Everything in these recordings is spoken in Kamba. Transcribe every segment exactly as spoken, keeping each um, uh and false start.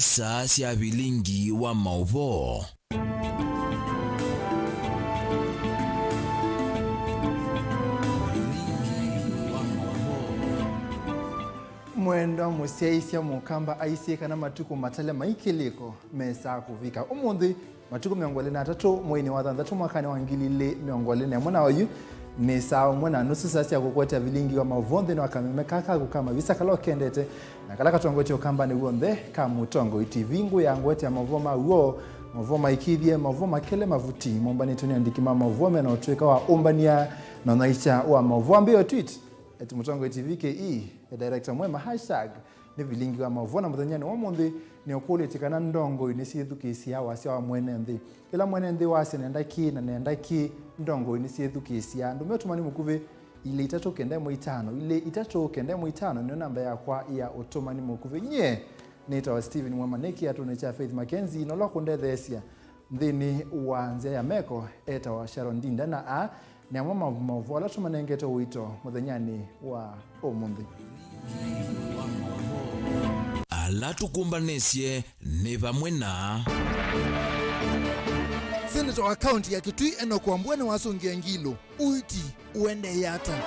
Saa sya vilingi wa maũvoo. Mwendwa mũsyaĩĩsya, Mũkamba aisye kana matukũ matale mai kĩlĩko mesaa kũvika. Ũmũnthĩ, matukũ mĩongo ĩlĩ na atatũ mweinĩ wa thanthatũ mwakanĩ wa ngili ilĩ mĩongo ĩlĩ na ĩmwe, na oyu nĩ saa ũmwe na nusu, saa sya kũkwetya vilingi wa maũvoo nthĩnĩ wa kameme kaa kaku ka mavisa kala ũkendete na kala katongoetye Ũkambanĩ w'onthe ka Mũtongoi T V. Ngũya ngwete ya maũvoo ma w'o, maũvoo maikĩthye, maũvoo makele mavuti, mombanĩtwe nĩ andĩki ma maũvoo mena ũtũĩka wa ũmbania na ũnyaĩĩkya wa maũvoo. Ambĩĩa tweet at Mũtongoi T V K E, ya director mwema, hashtag nĩ vilingi wa maũvoo. Na mũthenyanĩ wa ũmũnthĩ, nĩũkũlĩtye kana ndongoi nĩsyĩthukĩĩsyaa wasya wa mwene nthĩ. Ĩla mwene nthĩ wasya nenda kĩ na nenda kĩ, ndongoi nĩsyĩthukĩĩsyaa. Ndũmĩa ũtũmani mũkuvĩ, ilĩ itatũ kenda ĩmwe itano, ilĩ itatũ kenda ĩmwe itano nĩyo namba yakwa ya ũtũmani mũkuvĩ. Nyie nĩtawa Stephen Mwema, nĩ kĩatũnĩ kya Faith Mackenzie, na ũla ũkũndetheesya nthĩnĩ wa nzĩa ya meko etawa Sharon Ndinda, na aa nĩ amwe ma maũvoo ala tũmanengete ũito mũthenyanĩ wa ũmũnthĩ. Ala tũkũmbanĩsye nĩ vamwe na Seneta wa kaunti ya Kitui Enock Wambua nĩwasũngĩe Ngilu. Ũiiti ũendee ata?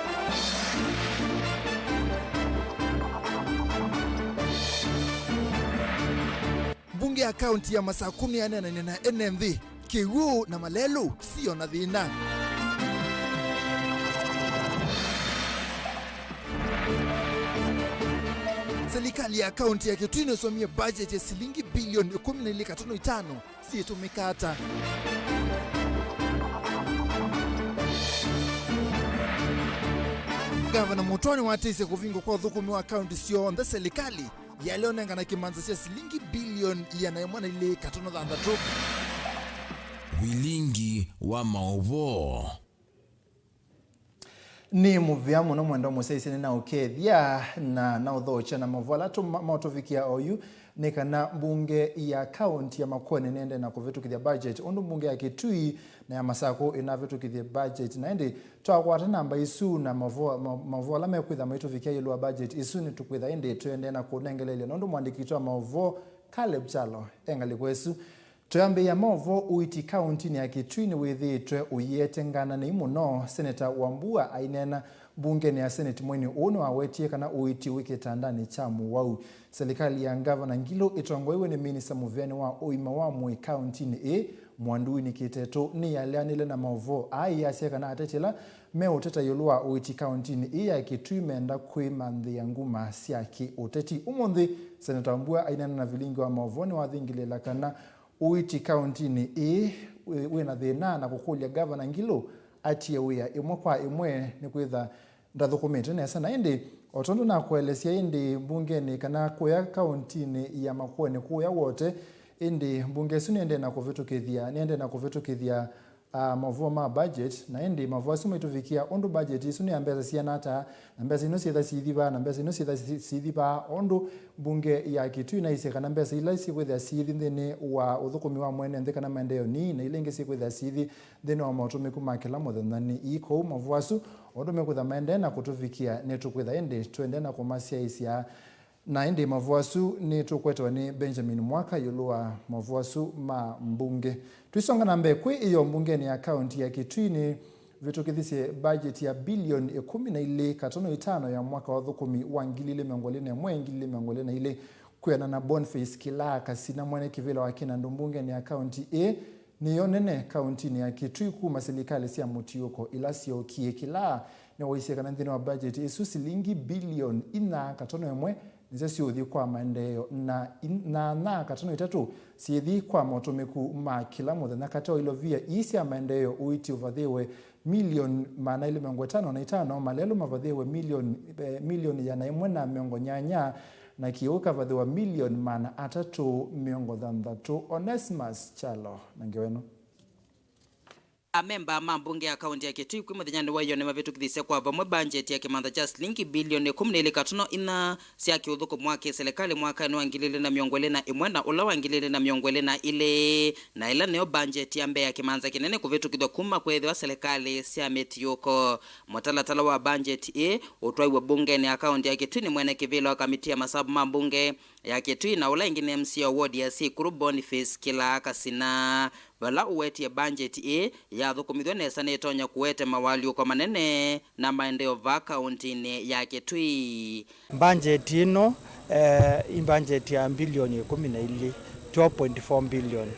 Mbunge ya kaunti ya Masaku nĩyaneenany'a na ene nthĩ, kĩw'ũ na malelũ sio na thĩna. Serikali ya kaunti ya Kitui nĩsomie budget ya silingi bilioni ĩkũmi na ilĩ katono itano syĩtũmĩka ata? Ngavana Mũtwa nĩwatĩĩsye kũvingwa kwa ũthũkũmi wa kaunti syonthe serikali yaĩle ũnengana kĩmanza kya silingi bilioni ĩana ĩmwe na ilĩ katono thanthatũ. Vilingi wa maũvoo. Nĩ mũvea mũno mwendwa mũsyaĩĩsya, nĩnaũkethya na naũthokya na maũvoo ala tũ-, ma-, maũtũvikĩa oyu nĩ kana mbunge ya kaunti ya Makueni nĩendee na kũvĩtũkĩthya budget ũndũ mbunge ya Kitui na ya Masaku ĩnavĩtũkĩthye budget. Na ĩndĩ twakwata namba isu na maũvoo, ma-, maũvoo ala mekwĩtha maitũvikĩa ĩũlũ wa budget isu, nĩtũkwĩtha ĩndĩ tũendee na kũnengeleelya nũndũ mũandĩki witũ wa maũvoo Caleb Kyalo e ngalĩko ĩsu. Twĩambĩĩa maũvoo, ũiiti kauntinĩ ya Kitui nĩwĩthĩĩtwe ũiete ngananei mũno. Seneta Wambua aineena mbungenĩ ya Senate mweinĩ ũũ nĩwawetie kana ũiiti wĩ kĩtandanĩ kya mũwau. Silikalĩ ya Ngavana Ngilu ĩtongoew'e nĩ minista mũvĩanĩ wa ũima wa mwĩĩ kauntinĩ ĩĩ, Mwanduini Kĩtetũ, nĩyaleanile na maũvoo aa ĩyasya kana ateti ala meũteta ĩũlũ wa ũiiti kauntinĩ ĩĩ ya Kitui menda kwĩmanthĩa nguma sya kĩ-ũteti. Ũmũnthĩ, Seneta Wambua aineena na vilingi wa maũvoo nĩwathingĩlĩĩla kana ũiiti kauntinĩ ĩĩ wĩ, wĩ na thĩna na kũkũlya Ngavana Ngilu atie wĩa ĩmwe kwa ĩmwe nĩkwĩtha ndathũkũmĩte nesa. Na ĩndĩ, o tondũ nakũelesya, ĩndĩ mbungenĩ kana kũya kauntinĩ ya Makueni kũya Wote, ĩndĩ mbunge ĩsu nĩendee na kũvĩtũkĩthya, nĩendee na kũvĩtũkĩthya ah, maũvoo ma budget, na ĩndĩ maũvoo asu maitũvikĩa ũndũ budget ĩsu nĩ ya mbesa siana ata, na mbesa ino syĩtha sithi va, na mbesa ino syĩtha si-, sithi va, o ũndũ mbunge ya Kitui naisye kana mbesa ila syĩkwĩthĩa sithi nthĩnĩ wa ũthũkũmi wa mwene nthĩ kana maendeeo nini, na ila ingĩ syĩkwĩthĩa sithi nthĩnĩ wa maũtũmĩku ma kĩla mũthenya nĩ ii. Kwoou maũvoo asu, o ũndũ mekwĩtha maendee na kũtũvikĩa, nĩtũkwĩtha ĩndĩ tũendee na kũmasyaĩĩsya. Na ĩndĩ maũvoo asu nĩtũkwetewa nĩ Benjamin Mwaka ĩũlũ wa maũvoo asu ma mbunge. Tũisonga na mbee, kwĩ ĩyoo mbungenĩ ya kaunti ya Kitui nĩvĩtũkĩthisye budget ya bilioni ĩkũmi na ilĩ katono itano ya mwaka wa ũthũkũmi wa ngili ilĩ mĩongo ĩlĩ na ĩmwe, ngili ilĩ mĩongo ĩlĩ na ilĩ, kwĩanana na Boniface Kĩlaa Kasina, mwene kĩvĩla wa Kĩnandũ mbungenĩ ya kaunti ĩĩ. Nĩyo nene kauntinĩ ya Kitui kuma silikalĩ sya mũtiũko ila syookie. Kĩlaa nĩwaisye kana nthĩnĩ wa budget ĩsu, silingi bilioni inya katono ĩmwe nĩsyo siũthi kwa maendeeo, na in-, na nyanya katono itatũ syĩthi kwa motũmĩku ma kĩla mũthenya. Katĩ wa ilovia ii sya maendeeo, ũiiti ũvathĩwe milioni maana elĩ mĩongo ĩtano na itano, malelũ mavathĩwe milioni, eh, milioni ĩana ĩmwe na mĩongo nyanya, na kĩw'ũ kavathĩwa milioni maana atatũ mĩongo thanthatũ. Onesmus Kyalo na ngewa ĩno. Amemba ma mbunge ya kaunti ya Kitui kwĩ mũthenyanĩ wa ĩyoo nĩmavĩtũkĩthisye kwa vamwe mbanjeti ya kĩmanza kya silingi bilioni ĩkũmi na ilĩ katono inya sya kĩũthũkũmi wa kĩsilikalĩ mwakanĩ wa ngili ilĩ na mĩongo ĩlĩ na ĩmwe na ũla wa ngili ilĩ na mĩongo ĩlĩ na ilĩ, na ĩla nĩyo mbanjeti ya mbee ya kĩmanza kĩnene kũvĩtũkĩthw'a kuma kwĩthĩwa silikalĩ sya mĩtiũko. Mũtalatala wa mbanjeti ĩĩ ũtwaiwe mbungenĩ ya kaunti ya Kitui nĩ mwene kĩvĩla wa kamiti ya masavu ma mbunge, ya Kitui na ũla ĩngĩ nĩ M C A wa ward ya Sikuru Boniface Kĩlaa Kasina, vala ũwetie mbanjeti ĩĩ yathũkũmithw'e nesa nĩtonya kũete mawaalyũko manene na maendeeo vaa kaũntĩnĩ ya Kitui. Mbanjeti ĩno, eh, ĩ mbanjeti ya mbilioni ĩkũmi na ilĩ, twelve point four billion.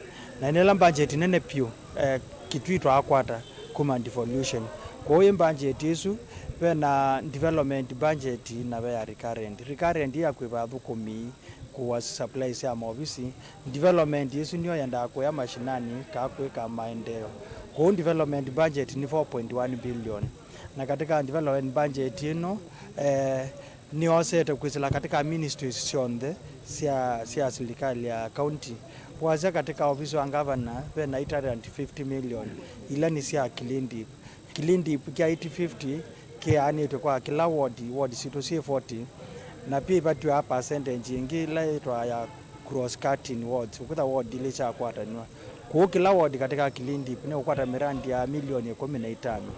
Na nĩ ĩla mbanjeti nene vyũ, eh, Kitui twaakwata kuma devolution. Kwoou ĩ mbanjeti ĩsu, ve na development budget na ve ya recurrent. Recurrent ĩ ya kũĩva athũkũmi, kũa supplies sya maovisi. Development ĩsu nĩyo yendaa kũya mashinani kaa kwĩka maendeeo. Kwoou development budget nĩ four point one billion. Na katika development budget ĩno, eh, nĩyosete kwĩsĩla katika ministries syonthe sya, sya silikalĩ ya county. Wasya katika ovisi wa governor, ve na eight hundred and fifty million, ila nĩ sya Kilindip. Kilindip kya eight fifty kĩaanĩtw'e kwa kĩla ward, ward sitũ syĩ forty, na pia ivatiwa percentage ĩngĩ ĩla yĩtwa ya cross cutting wards, ũkwĩtha ward ilĩ syakwatanw'a. Kwoou kĩla ward katika Kilindip nĩũkwata mirandi ya milioni ĩkũmi na itano.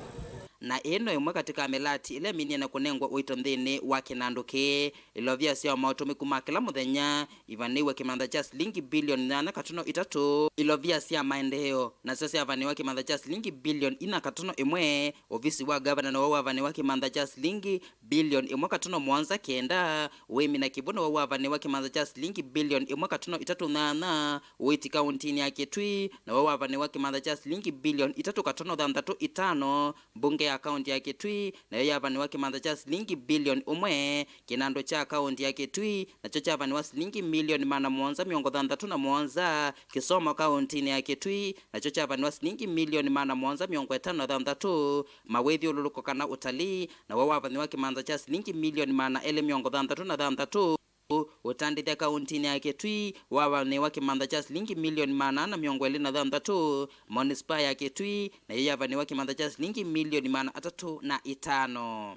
Na ĩĩ no ĩmwe katika mĩlati ĩla ĩminie na kũnengwa ũito nthĩnĩ wa kĩnandũ kĩĩ. Ilovia sya maũtũmĩku ma kĩla mũthenya ivanĩĩw'e kĩmantha kya silingi bilioni nyanya katono itatũ. Ilovia sya maendeeo nasyo syavanĩĩwa kĩmantha kya silingi bilioni ina katono ĩmwe. Ovisi wa ngavana naw'o wavanĩĩwa kĩmantha kya silingi bilioni ĩmwe katono mũonza kenda. Ũĩmi na kĩw'ũ naw'o wavanĩĩwa kĩmantha kya silingi bilioni ĩmwe katono itatũ nyanya. Ũiiti kaũntĩnĩ ya Kitui naw'o wavanĩĩwa kĩmantha kya silingi bilioni itatũ katono thanthatũ itano. Mbunge ya kaũntĩ ya Kitui nayo yavanĩĩwa kĩmantha kya silingi bilioni ũmwe. Kĩnandũ kya kaũntĩ ya Kitui nakyo kyavanĩĩwa silingi milioni maana mũonza mĩongo thanthatũ na mũonza. Kĩsomo kaũntĩnĩ ya Kitui nakyo kyavanĩĩwa silingi milioni maana mũonza mĩongo ĩtano na thanthatũ. Mawĩthyũlũlũko kana ũtalii naw'o wavanĩĩwa kĩmantha kya silingi milioni maana elĩ mĩongo thanthatũ na thanthatũ. Ũtandĩthya kaũntĩnĩ ya Kitui wavanĩĩwa kĩmantha kya silingi milioni maana ana mĩongo ĩlĩ na thanthatũ. Monisipaa ya Kitui nayo yavanĩĩwa kĩmantha kya silingi milioni maana atatũ na itano.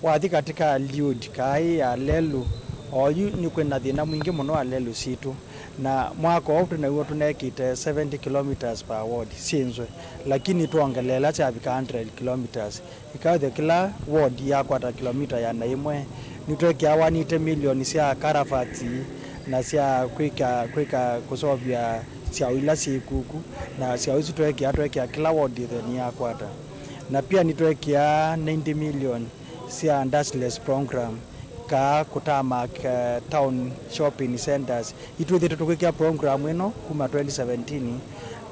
Wathi katika liud kaĩ ya lelu, oyu nĩ kwĩ na thĩna mwingĩ mũno wa lelu sitũ, na mwaka ũũ twĩ naw'o tũnekĩte seventy kilometers per ward syĩ nzwe, lakini twongeleela syavika hundred kilometers. Ĩkaũthya kĩla ward yakwata kĩlomita ĩana yĩmwe. Nĩtwekĩa one eighty million sya karavati na sya kwĩka, kwĩka kũseũvya syaũ ila syĩ kuku, na syaũ isu twekĩa, twekĩa kĩla ward ĩthwe nĩyakwata. Na pia nĩtwekĩa ninety million sya dustless program, kaa kũtamak, eh, town shopping centers. Itwĩthĩtwe tũkwĩkĩa program ĩno kuma twenty seventeen,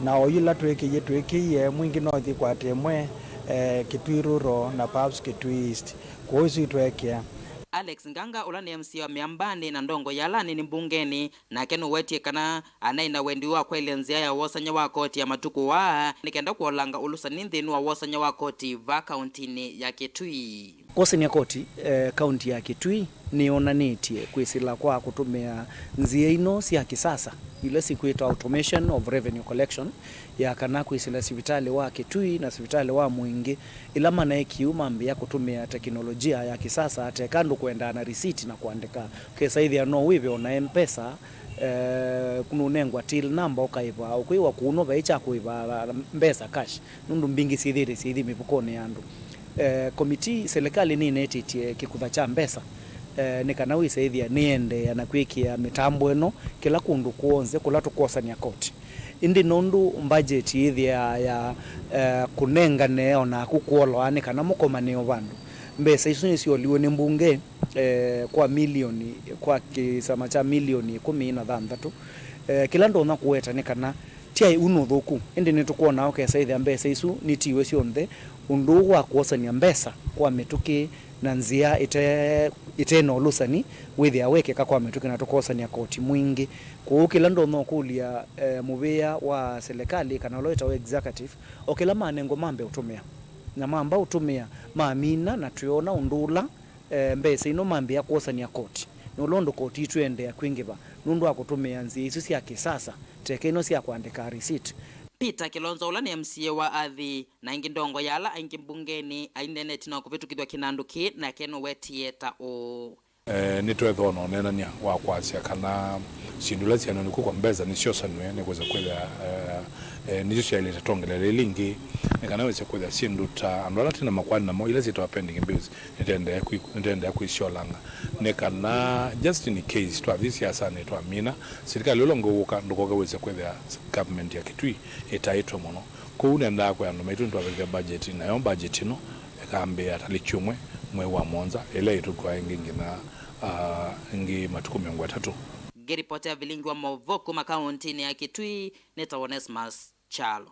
na oyu ĩla twĩkĩie, twĩkĩie mwingĩ no ĩthi kwata ĩmwe, eh, Kitui Rural na perhaps Kitui East. Kwoou isu itwekĩa. Alex Nganga, ũla nĩ M C A wa Mĩambanĩ na ndongo ya ala anini mbungenĩ, nake nũwetie kana anaĩ na wendi wa kwaĩlya nzĩa ya wosany'a wa koti ya matukũ aa nĩ kenda kũolanga ũlũsani nthĩnĩ wa wosany'a wa koti vaa kaũntĩnĩ ya Kitui. Kwosany'a koti, eh, kaunti ya Kitui nĩyonanĩtye kwĩsĩla kwa kũtũmĩa nzĩa ino sya kĩsasa, ila sikwĩtwa automation of revenue collection, ya kana kwĩsĩla sivitalĩ wa Kitui na sivitalĩ wa Mwingĩ, ila manaĩ kĩu mambĩĩa kũtũmĩa tekinolojia ya kĩsasa, ateka andũ kũendaa na risiti na kũandĩka. Ũkesa ĩthĩa no wĩve o na M-Pesa, eh, nũnengwa till number ũkaĩva, ũkwĩwa kũu no vai kya kũĩva mbesa cash, nũndũ mbingĩ syĩthĩĩte syĩthi mĩvukonĩ ya andũ. Eh, komiti silikalĩ nĩnetĩtye kĩkutha kya mbesa, eh, nĩ kana wĩsa ĩthĩa nĩendeea na kwĩkĩa mĩtambo ĩno kĩla kũndũ kw'onthe kũla tũkwosany'a koti. Ĩndĩ nũndũ mbajeti yĩthĩaa ya, eh, kũnengane o naku kũoloa nĩ kana mũkomanĩe o vandũ, mbesa isu nĩsyoliwe nĩ mbunge, eh, kwa milioni, kwa kĩsama kya milioni ĩkũmi na thanthatũ. Eh, kĩla ndonya kũweta nĩ kana tyaĩ u nĩ ũthũku, ĩndĩ nĩtũkwona ũkesa ĩthĩa mbesa isu nitiwe syonthe ũndũ ũũ wa kwosany'a mbesa kwa mĩtũkĩ na nzĩa ĩte, ĩte na ũlũsani wĩthĩa wekĩka kwa mĩtũkĩ na tũkosany'a koti mwingĩ. Kwoou kĩla ndonya ũkũlya, eh, mũvĩa wa silikalĩ kana ũla wĩtawa executive, o kĩla manengwa mambe ũtũmĩa. Na mamba ũtũmĩa, mamina na twĩona ũndũ ũla, eh, mbesa ino mambĩĩa kwosany'a koti. Na ũla ũndũ koti itwĩendeea kwingĩva nũndũ wa kũtũmĩa nzĩa isu sya kĩsasa, teke ino sya kũandĩka receipt. Peter Kilonzo, ũla nĩ M C A wa Athi, na ĩngĩ ndongo ya ala aingĩ mbungenĩ, aineenetye na kũvĩtũkĩthw'a kĩnandũ kĩĩ, nake nũwetie ta ũũ. Eh, nĩtwethĩwa na ũneenany'a wa kwasya kana Syĩndũ ila syananĩku kwa mbesa nĩsyosanw'e nĩkwĩsa kwĩthĩa, eh, eh, nĩsyo syaĩlĩte twongelele ĩla ĩngĩ, nĩ kana wĩse kwĩthĩa syĩndũ ta andũ ala twĩ na makoani namo, ila syĩtawa pending bills, nĩtendee kwĩ-, nĩtendee kwĩsyolanga, nĩ kana just in case twathi siasanĩ twamina, silikalĩ ũla ũngĩ ũũka ndũkoke wĩse kwĩthĩa government ya Kitui ĩtaĩtwe mũno. Kwoou nendaa kwĩa andũ maitũ nĩtwavĩthya budget, nayo budget ĩno ĩkambĩĩa tarĩki ũmwe mwei wa mũonza, ĩla ĩtũtwaa ĩngĩ nginya, ah, ĩngĩ matukũ mĩongo ĩtatũ. Ngĩripotĩa vilingi wa maũvoo kuma kaũntĩnĩ ya Kitui, nĩtawa Onesmus Kyalo.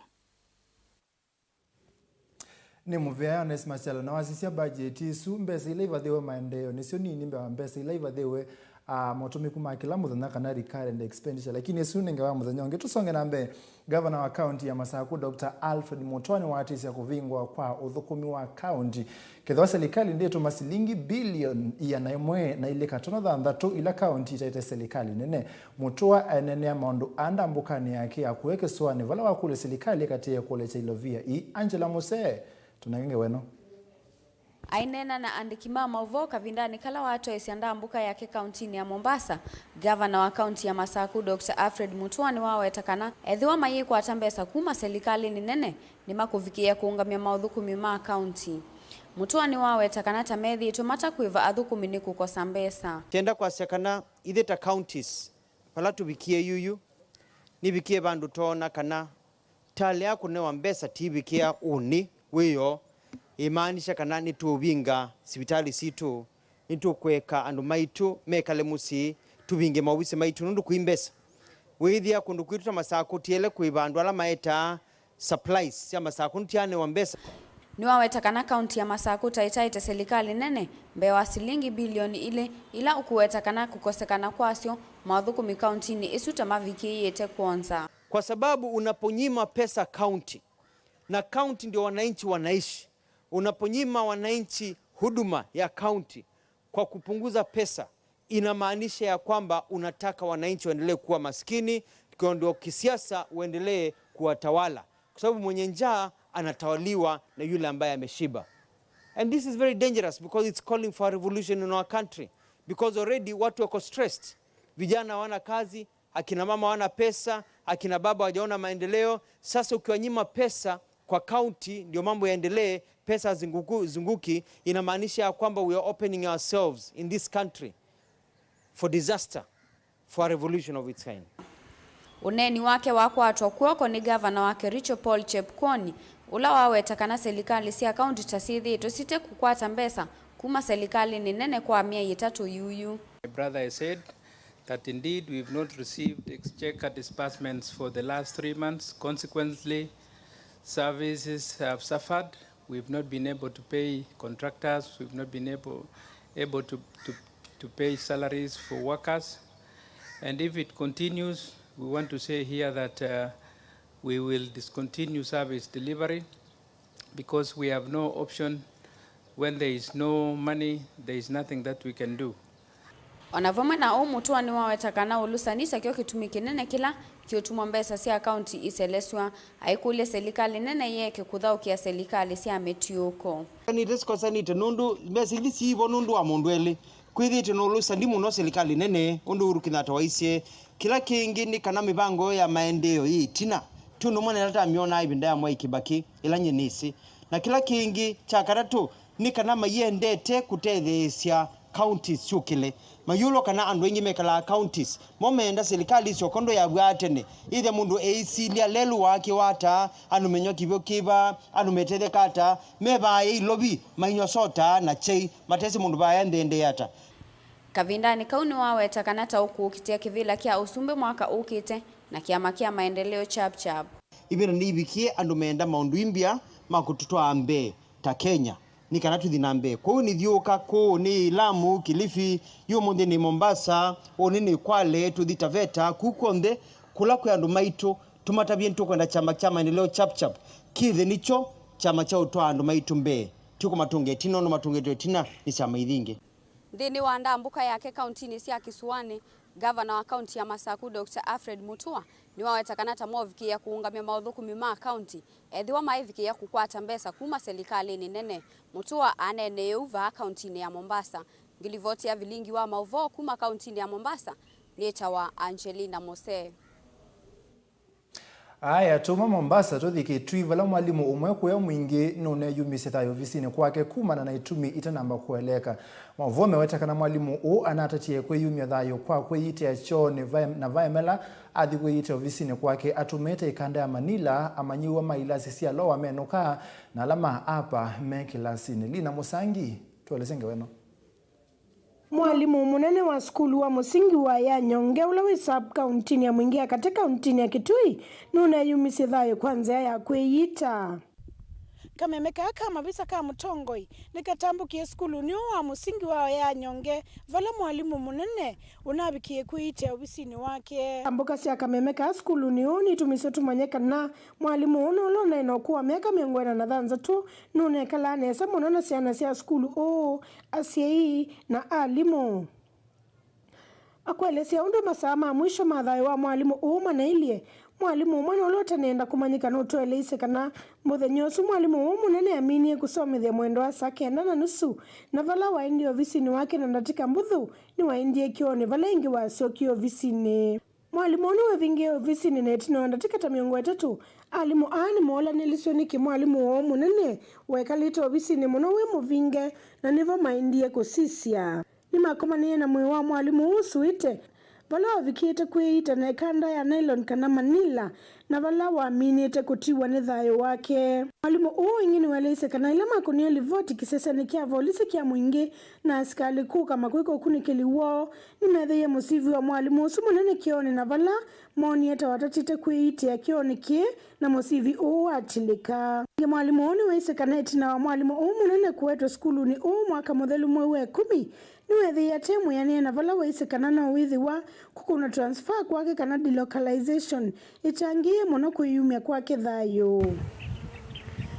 Nĩ mũvea Onesmus Kyalo na wasisya bajeti ĩsu, mbesa ila ivathĩwe maendeeo nĩsyo nini mbee wa mbesa ila ivathĩwe, ah, motũmĩku ma kĩla mũthenya kana recurrent expenditure. Lakini ĩsu nĩ ngewa mũthenya ũngĩ. Tũsonge na mbee. Gavana wa kaunti ya Masaku, Doctor Alfred Mutua nĩwaatĩsya kũvingwa kwa ũthũkũmi wa kaunti kethĩwa silikalĩ ndĩtũma silingi bilioni ĩana ĩmwe na ilĩ katono thanthatũ ila kaunti itaĩte silikalĩ nene. Mutua aneenea maũndũ aa ndambũkanĩ yake ya kũya kĩsũanĩ vala wakũlya silikalĩ ĩkatĩĩe kũlekya ilovia ii. Angela Musee tũnenge ngewa ĩno. Aineena na andĩki ma maũvoo kavindanĩ kala watoesya ndambũka yake kauntinĩ ya Mombasa, gavana wa kaunti ya Masaku, Doctor Alfred Mutua nĩwaweta kana ethĩwa mayĩkwata mbesa kuma silikalĩnĩ nene, nĩmakũvikĩĩa kũũngamya maũthũkũmi ma kaunti. Mutua nĩwaweta kana ta methĩĩtwe matakwĩva athũkũmi nĩ kũkosa mbesa. Kenda kwasya kana ithyĩ ta counties, vala tũvikie yuyu, nĩvikie vandũ toona kana talea kũnewa mbesa tiivikĩa ũnĩ wĩoo, ĩmaanisha kana nĩtũũvinga sivitalĩ sitũ, nĩtũkũeka andũ maitũ mekale mũsyĩ, tũvinge maovisi maitũ nũndũ kwĩ mbesa. Wĩĩthĩa kũndũ kwitũ ta Masakũ tiele kũĩva andũ ala maetaa supplies sya Masakũ nũtyanewa mbesa. Nĩwaweta kana kaunti ya Masakũ taĩtaĩte silikalĩ nene mbee wa silingi bilioni ilĩ, ila ũkũweta kana kũkosekana kwasyo maũthũkũmi kauntinĩ ĩsu ta mavikĩĩte kwonza. Kwa sababu unaponyima pesa county, na county ndio wananchi wanaishi, unaponyima wananchi huduma ya county kwa kupunguza pesa, inamaanisha ya kwamba unataka wananchi waendelee kuwa maskini, ndio kisiasa uendelee kuwatawala, kwa sababu mwenye njaa anatawaliwa na yule ambaye ameshiba. And this is very dangerous because it's calling for a revolution in our country, because already watu wako stressed, vijana hawana kazi, akina mama hawana pesa, akina baba hawajaona maendeleo. Sasa ukiwanyima pesa kwa county ndio mambo yaendelee, pesa zinguku-, zunguki, inamaanisha ya kwamba we are opening ourselves in this country for disaster, for a revolution of its kind. Ũneeni wake wakwatwa kw'oko nĩ gavana wa Kericho Paul Chepkwony, ũla waweta kana silikalĩ sya kaunti ta syĩthĩĩtwe site kũkwata mbesa kuma silikalĩnĩ nene kwa myei ĩtatũ yuyu. My brother has said that indeed we've not received exchequer disbursements for the last three months. Consequently, services have suffered. We've not been able to pay contractors. We've not been able, able to, to, to pay salaries for workers. And if it continues, we want to say here that, uh, we will discontinue service delivery because we have no option. When there is no money, there is nothing that we can do. O na vamwe na ũu, Mutua nĩwaweta kana ũlũsani takyo kĩtumi kĩnene kĩla kĩũtuma mbesa sya kaunti iselesw'a, aikũlya silikalĩ nene yĩeke kũthaũkĩa silikalĩ sya mĩtiũko. Nĩte sikosanĩte nũndũ mbesa ili siivo nũndũ wa mũndũ elĩ. Kwĩthĩĩtwe na ũlũsani mũno silikalĩ nene, ũndũ Uhuru Kenyatta waisye. Kĩla kĩngĩ nĩ kana mĩvango ya maendeeo yĩ ĩtina. Ti ũndũ ũmwe na ĩla twamyonaa ĩvinda ya Mwai Kĩbakĩ, ĩla nyie nĩsĩ. Na kĩla kĩngĩ kya katatũ, nĩ kana mayĩendete kũtetheesya counties syũkĩle. Mayũlwa kana andũ aingĩ mekalaa counties, mo meenda silikalĩ syoka ũndũ yavw'aa tene, ĩthĩa mũndũ eisilya lelũ wake wata, andũ menywa kĩw'ũ kĩva, andũ metetheka ata, mevaa ĩilovi, mainyw'a sota na kyai, matesĩ mũndũ vaya nthĩ ĩendee ata. Kavindanĩ kau nĩwaweta kana ta ũkũkitĩa kĩvĩla kya ũsumbĩ mwaka ũkĩte na kĩama kya maendeleo Chap Chap. Ĩvinda nĩivikie andũ meenda maũndũ imbya ma kũtũtwaa mbee ta Kenya, nĩ kana tũthi na mbee. Kwoou nĩthiũũka kũũ nĩ Lamu, Kilifi, yu ũmũnthĩ nĩ Mombasa, ũnĩ nĩ Kwale, tũthi Taveta, kũu kw'onthe kũla kwĩ andũ maitũ, tũmatavye nĩtũkwenda kyama kya maendeleo Chap Chap kĩthe nĩkyo kyama kya ũtwaa andũ maitũ mbee. Ti kũmatũngĩa ĩtina ũndũ matũngĩtwe ĩtina nĩ syama ithi ingĩ. Nthĩnĩ wa ndambũka yake kauntinĩ sya Kĩsũanĩ, gavana wa kaunti ya Masaku, Doctor Alfred Mutua, nĩwaweta kana ta movikĩĩa kũũngamya maũthũkũmi ma kaunti, ethĩwa maĩvikĩĩa kũkwata mbesa kuma silikalĩnĩ nene. Mutua aneenee ũu vaa kauntinĩ ya Mombasa. Ngilivoti ya vilingi wa maũvoo kuma kauntinĩ ya Mombasa, Nĩtawa Angelina Mose. Aya, tuma Mombasa tũthi Kitui, vala mwalimũ ũmwe kũya mwingĩ nũneyumisye thayũ ovisinĩ kwake kumana na itumi itanamba kũeleeka. Maũvoo meweta kana mwalimũ ũũ anatetie kwĩyumya thayũ kwa kwĩyitĩa kyoonĩ vae-, na vaemela athi kwĩyitĩa ovisinĩ kwake atũmĩĩte ĩkanda ya Manila, amanyĩw'a ma ilasi sya lower menũkaa na ala ma upper me kĩlasinĩ. Lina Mũsangi, tũelesye ngewa ĩno. Mwalimũ mũnene wa sukulu wa mũsingi wa Yanyonge, ũla wĩ sub kauntinĩ ya Mwingi ya katĩ kauntinĩ ya Kitui, nũneyumisye thayũ kwa nzĩa ya kwĩyita. Kameme kaa ka mavisa ka mũtongoi nĩkatambũkie sukulunĩ ũũ wa mũsingi wa Yanyonge, vala mwalimũ mũnene ũnavikie kwĩyita ovisinĩ wake. Ambũka sya kameme kaa sukulunĩ ũũ nitumisye tũmanye kana mwalimũ ũũ nũla ũnaĩ na ũkũũ wa myaka mĩongo ĩna na thanthatũ nũnekalaa nesa mũno na syana sya sukulu ũũ, asyai, na alimũ. Akwelesya ũndũ masaa ma mwisho ma thayũ wa mwalimũ ũũ manailye, mwalimũ ũmwe nũla ũtaneenda kũmanyĩka nũtũeleisye kana mũthenya ũsu mwalimũ ũũ mũnene aminie kũsomethya mwendo wa saa kenda na nusu, na vala waendie ovisinĩ wake na ndatĩka mbũthũ, nĩwaendie kĩoonĩ vala ĩngĩ wasyokie ovisinĩ. Mwalimũ ũũ nĩwevingĩe ovisinĩ, na ĩtina wa ndatĩka ta mĩongo ĩtatũ, alimũ aa nĩmoolanĩlisye nĩkĩ mwalimũ woo mũnene wekalĩte ovisinĩ mũno wĩ mũvinge, na nĩvo maendie kũsisya. Nĩmakomanĩie na mwĩĩ wa mwalimũ ũũ ũsuĩte, vala wavikĩte kwĩyita na ĩkanda ya nylon kana Manila, na vala waminĩte kũtiwa nĩ thayũ wake. Mwalimũ ũũ ĩngĩ nĩwaeleisye kana ĩla makũnie livoti kĩsesenĩ kya volisi kya Mwingi na asikalĩ kũka makwĩka ũkunĩkĩli woo, nĩmeethĩie mũsivi wa mwalimũ ũsu mũnene kĩoonĩ na vala moonie ta watatĩte kwĩyitĩa kĩoonĩ kĩĩ na mũsivi ũũ watilĩka. Ĩngĩ mwalimũ ũũ nĩwaisye kana ĩtina wa mwalimũ ũũ mũnene kũetwe sukulunĩ ũũ mwaka mũthelu mwei wa ĩkũmi, nĩweethĩie ate mwĩanĩe na vala waisye kana no wĩthĩwa kũkũna transfer kwake kana delocalization ĩkyangĩĩe mũno kwĩyumya kwake thayũ.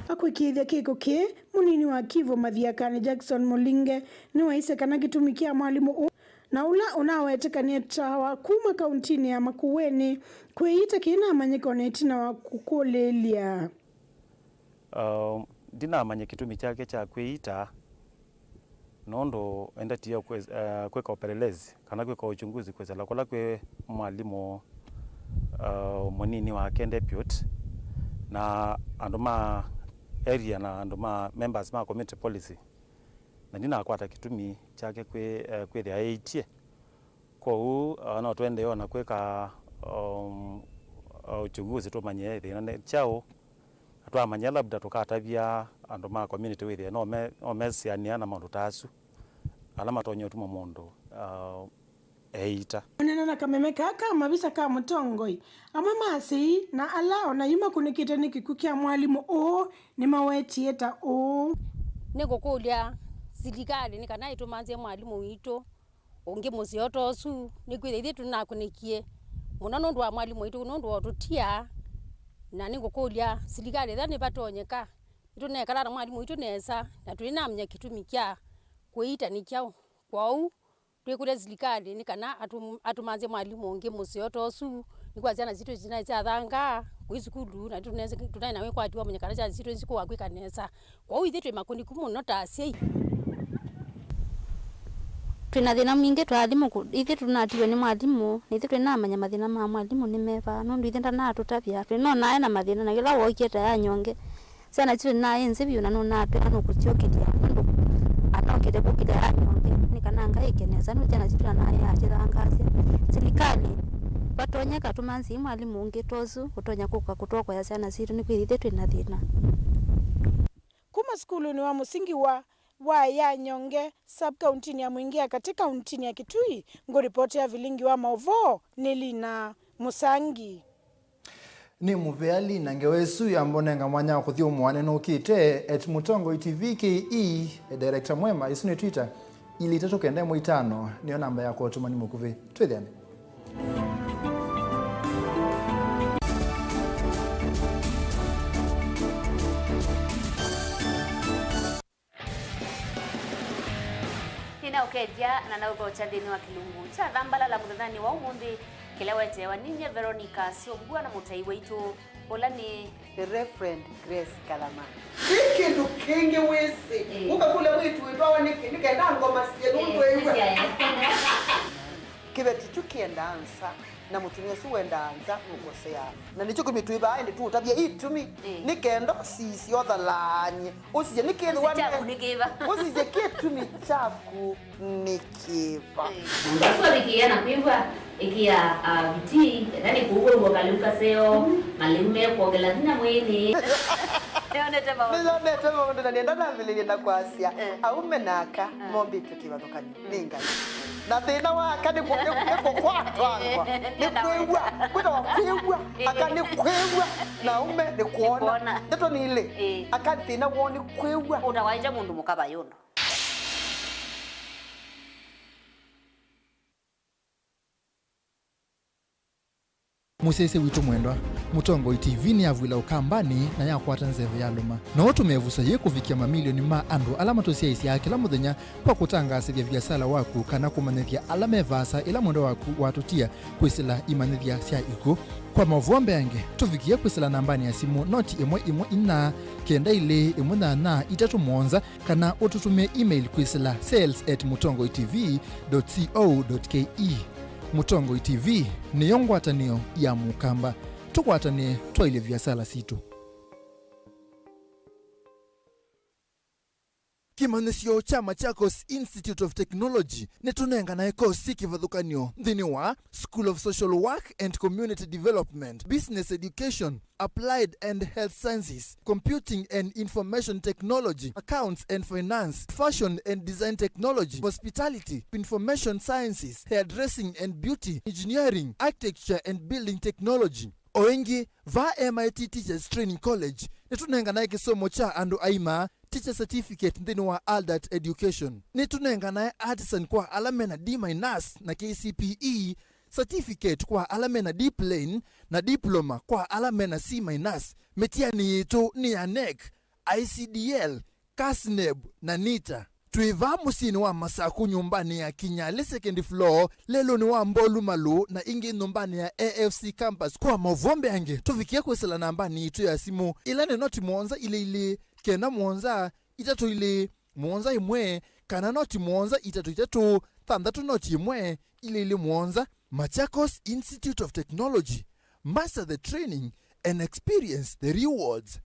Akwĩkĩĩthya kĩko kĩĩ, mũnini wa Kivu Mathiakanĩ Jackson Mũlinge nĩwaisye kana kĩtumi kya mwalimũ ũũ na ũla ũnawetĩkanĩe ta wa kuma kauntinĩ ya Makueni kwĩyita kĩinamanyĩka o na ĩtina wa kũkũlĩĩlya. Uh, ndinamanya kĩtumi kyake kya kwĩyita, nũndũ endetie kwĩ-, eh, kwĩka upelelezi kana kwĩka uchunguzi kwĩsĩla kũla kwĩ mwalimũ, uh, mũnini wake deputy, na andũ ma area na andũ ma members ma community policy, na ndinakwata kĩtumi kyake kwĩ-, eh, kwĩthĩa eĩtye. Kwoou, uh, no tũendee o na kwĩka, um, uh, uchunguzi tũmanye thĩna nĩ kyaũ. Na twamanya labda tũkatavya andũ ma community wĩthĩe no me-, no mesĩanĩa na maũndũ ta asu ala matonya ũtuma mũndũ, uh, eĩta. Kũneena na kameme kaa ka mavisa ka mũtongoi, amwe ma asyai na ala o na yu makũnĩkĩte nĩ kĩkw'ũ kya mwalimũ ũũ nĩmawetie ta ũũ. Nĩngũkũlya silikalĩ nĩ kana ĩtũmanthĩe mwalimũ witũ ũngĩ mũseo ta ũsu, nĩkwĩthĩa ithyĩ tũnakũnĩkie mũno nũndũ wa mwalimũ waitũ, nũndũ wa ũtũtia. Na nĩngũkũlya silikalĩ ethĩwa nĩvatonyeka, nĩtũnekalaa na mwalimũ waitũ nesa, na tũinamanya kĩtumi kya kwĩyita nĩ kyaũ. Kwoou twĩkũlya silikalĩ nĩ kana atũ-, atũmanthĩe mwalimũ ũngĩ mũseo ta ũsu, nĩkwĩthĩa syana sitũ sinaĩ syathangaa kũi sukulu, na tũnaĩ na wĩkwati wa kũmanya kana syana sitũ nĩsikũa kwĩka nesa. Kwoou ithyĩ twĩ makũniku mũno ta asyai. Twĩ na thĩna mwingĩ twa alimũ kũ-, ithyĩ tũnatiwe nĩ mwalimũ, na ithyĩ tũinamanya mathĩna ma mwalimũ nĩ meva, nũndũ ithyĩ ndanatũtavya, twĩnonae na mathĩna, na yĩla wookie ta Yanyonge, syana sitũ nĩnaĩ nzĩ vyũ na nũnatwĩa nũkũsyũkĩlya, nũndũ anokĩte kũkĩlya Yanyonge, nĩ kana ngaĩke nesa, nũndũ syana sitũ nanaĩ atithangaasya. Silikalĩ, vatonyeka tũmanthĩe mwalimũ ũngĩ ta ũsu ũtonya kũka kũtwokoya syana sitũ, nĩkwĩthĩa ithyĩ twĩ na thĩna. Kuma sukulunĩ wa mũsingi wa, wa Yanyonge, sub kauntinĩ ya Mwingi ya katĩ kauntinĩ ya Kitui, ngũripotĩa vilingi wa maũvoo nĩ Lina Mũsangi. Nĩ mũvea Lina ngewa ĩsu yambonenga mwanya wa kũthyũmũa nĩnũkĩte at Mũtongoi T V K E, e director mwema, ĩsu nĩ Twitter, ilĩ itatũ kenda ĩmwe itano nĩyo namba yakwa ũtũmani mũkuvĩ. Twĩthĩane. Nĩnaũkethya na naũthokya nthĩnĩ wa kĩlungu kya Thambalala mũthenyanĩ wa ũmũnthĩ, kĩla weteewa ninyie Veronica Syũngua na mũtai waitũ, ũla nĩ The Reverend Grace Kalama. Kwĩ kĩndũ kĩngĩ wĩsĩ, ĩĩ, ũkakũlya mwĩĩtu wĩtwawa nĩkĩ, nĩ kenda ngoma sye nũndũ ĩw'a. Kĩveti kyu kĩenda nza, na mũtumĩa ũsu wendaa nza nũkoseaa. Na nĩkyo kĩtumi twĩ vaa ĩndĩ tũũtavya itumi, ĩĩ, nĩ kenda ũsisye ũthalaany'e. Ũsisye nĩ kĩthĩwa. Ũsisye kyaku nĩ kĩva? Ũsisye kĩtumi kyaku nĩ kĩva? Ĩĩ. Mũndũ ũsu avikĩĩa na kwĩw'a, ĩkĩa, ah, vitii, enda nĩ kũu wĩw'a kalĩu kaseo, malĩu me kwongela vinya mwĩĩnĩ. Nĩyonete maũndũ. Nĩyonete maũndũ, na nĩenda nambĩlĩlye na kwasya, eh, aume na aka, eh, mombĩtwe kĩvathũkany'o nĩ Ngai. Na thĩna wa aka nĩ kũ-, nĩ, nĩ kũkwatwangwa. Nĩ kwĩw'a. Kwĩtawa kwĩw'a. Aka nĩ kwĩw'a. Na aume nĩ kwona. Nĩ kwona. Ndeto nĩ ilĩ. Ĩĩ. Aka thĩna woo nĩ kwĩw'a. Ũtawaĩte mũndũ mũka vai ũndũ. Mũsyaĩĩsya witũ mwendwa, Mũtongoi T V nĩyavw'ĩla ũkambanĩ na yakwata nzeve yalũma. No ũtũme ĩvuso yĩĩ kũvikĩa mamilioni ma andũ ala matũsyaĩĩsyaa kĩla mũthenya kwa kũtangaasĩthya viasala waku kana kũmanyĩthya ala me vaasa ĩla mwendwa waku watũtia kwĩsĩla imanyĩthya sya ikw'ũ. Kwa maũvoo mbeange, tũvikĩe kwĩsĩla nambanĩ ya simũ noti ĩmwe ĩmwe inya kenda ilĩ ĩmwe nyanya itatũ mũonza, kana ũtũtũmĩe email kwĩsĩla sales at mũtongoi T V dot co dot K E. Mũtongoi T V nĩyo ngwatanĩo ya Mũkamba. Tũkwatanĩe twaĩlye viasala sitũ. Kĩmanyĩsyo kya Machakos Institute of Technology nĩtũnenganae kosi kĩvathũkany'o nthĩnĩ wa School of Social Work and Community Development, Business Education, Applied and Health Sciences, Computing and Information Technology, Accounts and Finance, Fashion and Design Technology, Hospitality, Information Sciences, Hairdressing and Beauty, Engineering, Architecture and Building Technology. O ĩngĩ, va M I T Teachers Training College, nĩtũnenganae kĩsomo kya andũ aima, Teacher Certificate nthĩnĩ wa Adult Education. Nĩtũnenganae Artisan kwa ala mena D minus na K C P E, Certificate kwa ala mena D plain, na Diploma kwa ala mena C minus. Mĩtiani yitũ nĩ ya nec, I C D L, CASNEB, na nita. Twĩ vaa mũsyĩnĩ wa Masaku, nyũmbanĩ ya Kinyalĩ second floor, lelũnĩ wa Mbolu Malũ, na ĩngĩ nyũmbanĩ ya A F C campus. Kwa maũvoo mbeange, tũvikĩe kwĩsĩla nambanĩ yitũ ya simũ, ĩla nĩ noti mũonza ilĩ ilĩ, kenda mũonza, itatũ ilĩ, mũonza ĩmwe, kana noti mũonza itatũ itatũ, thanthatũ noti ĩmwe, ilĩ ilĩ mũonza. Machakos Institute of Technology, master the training and experience the rewards.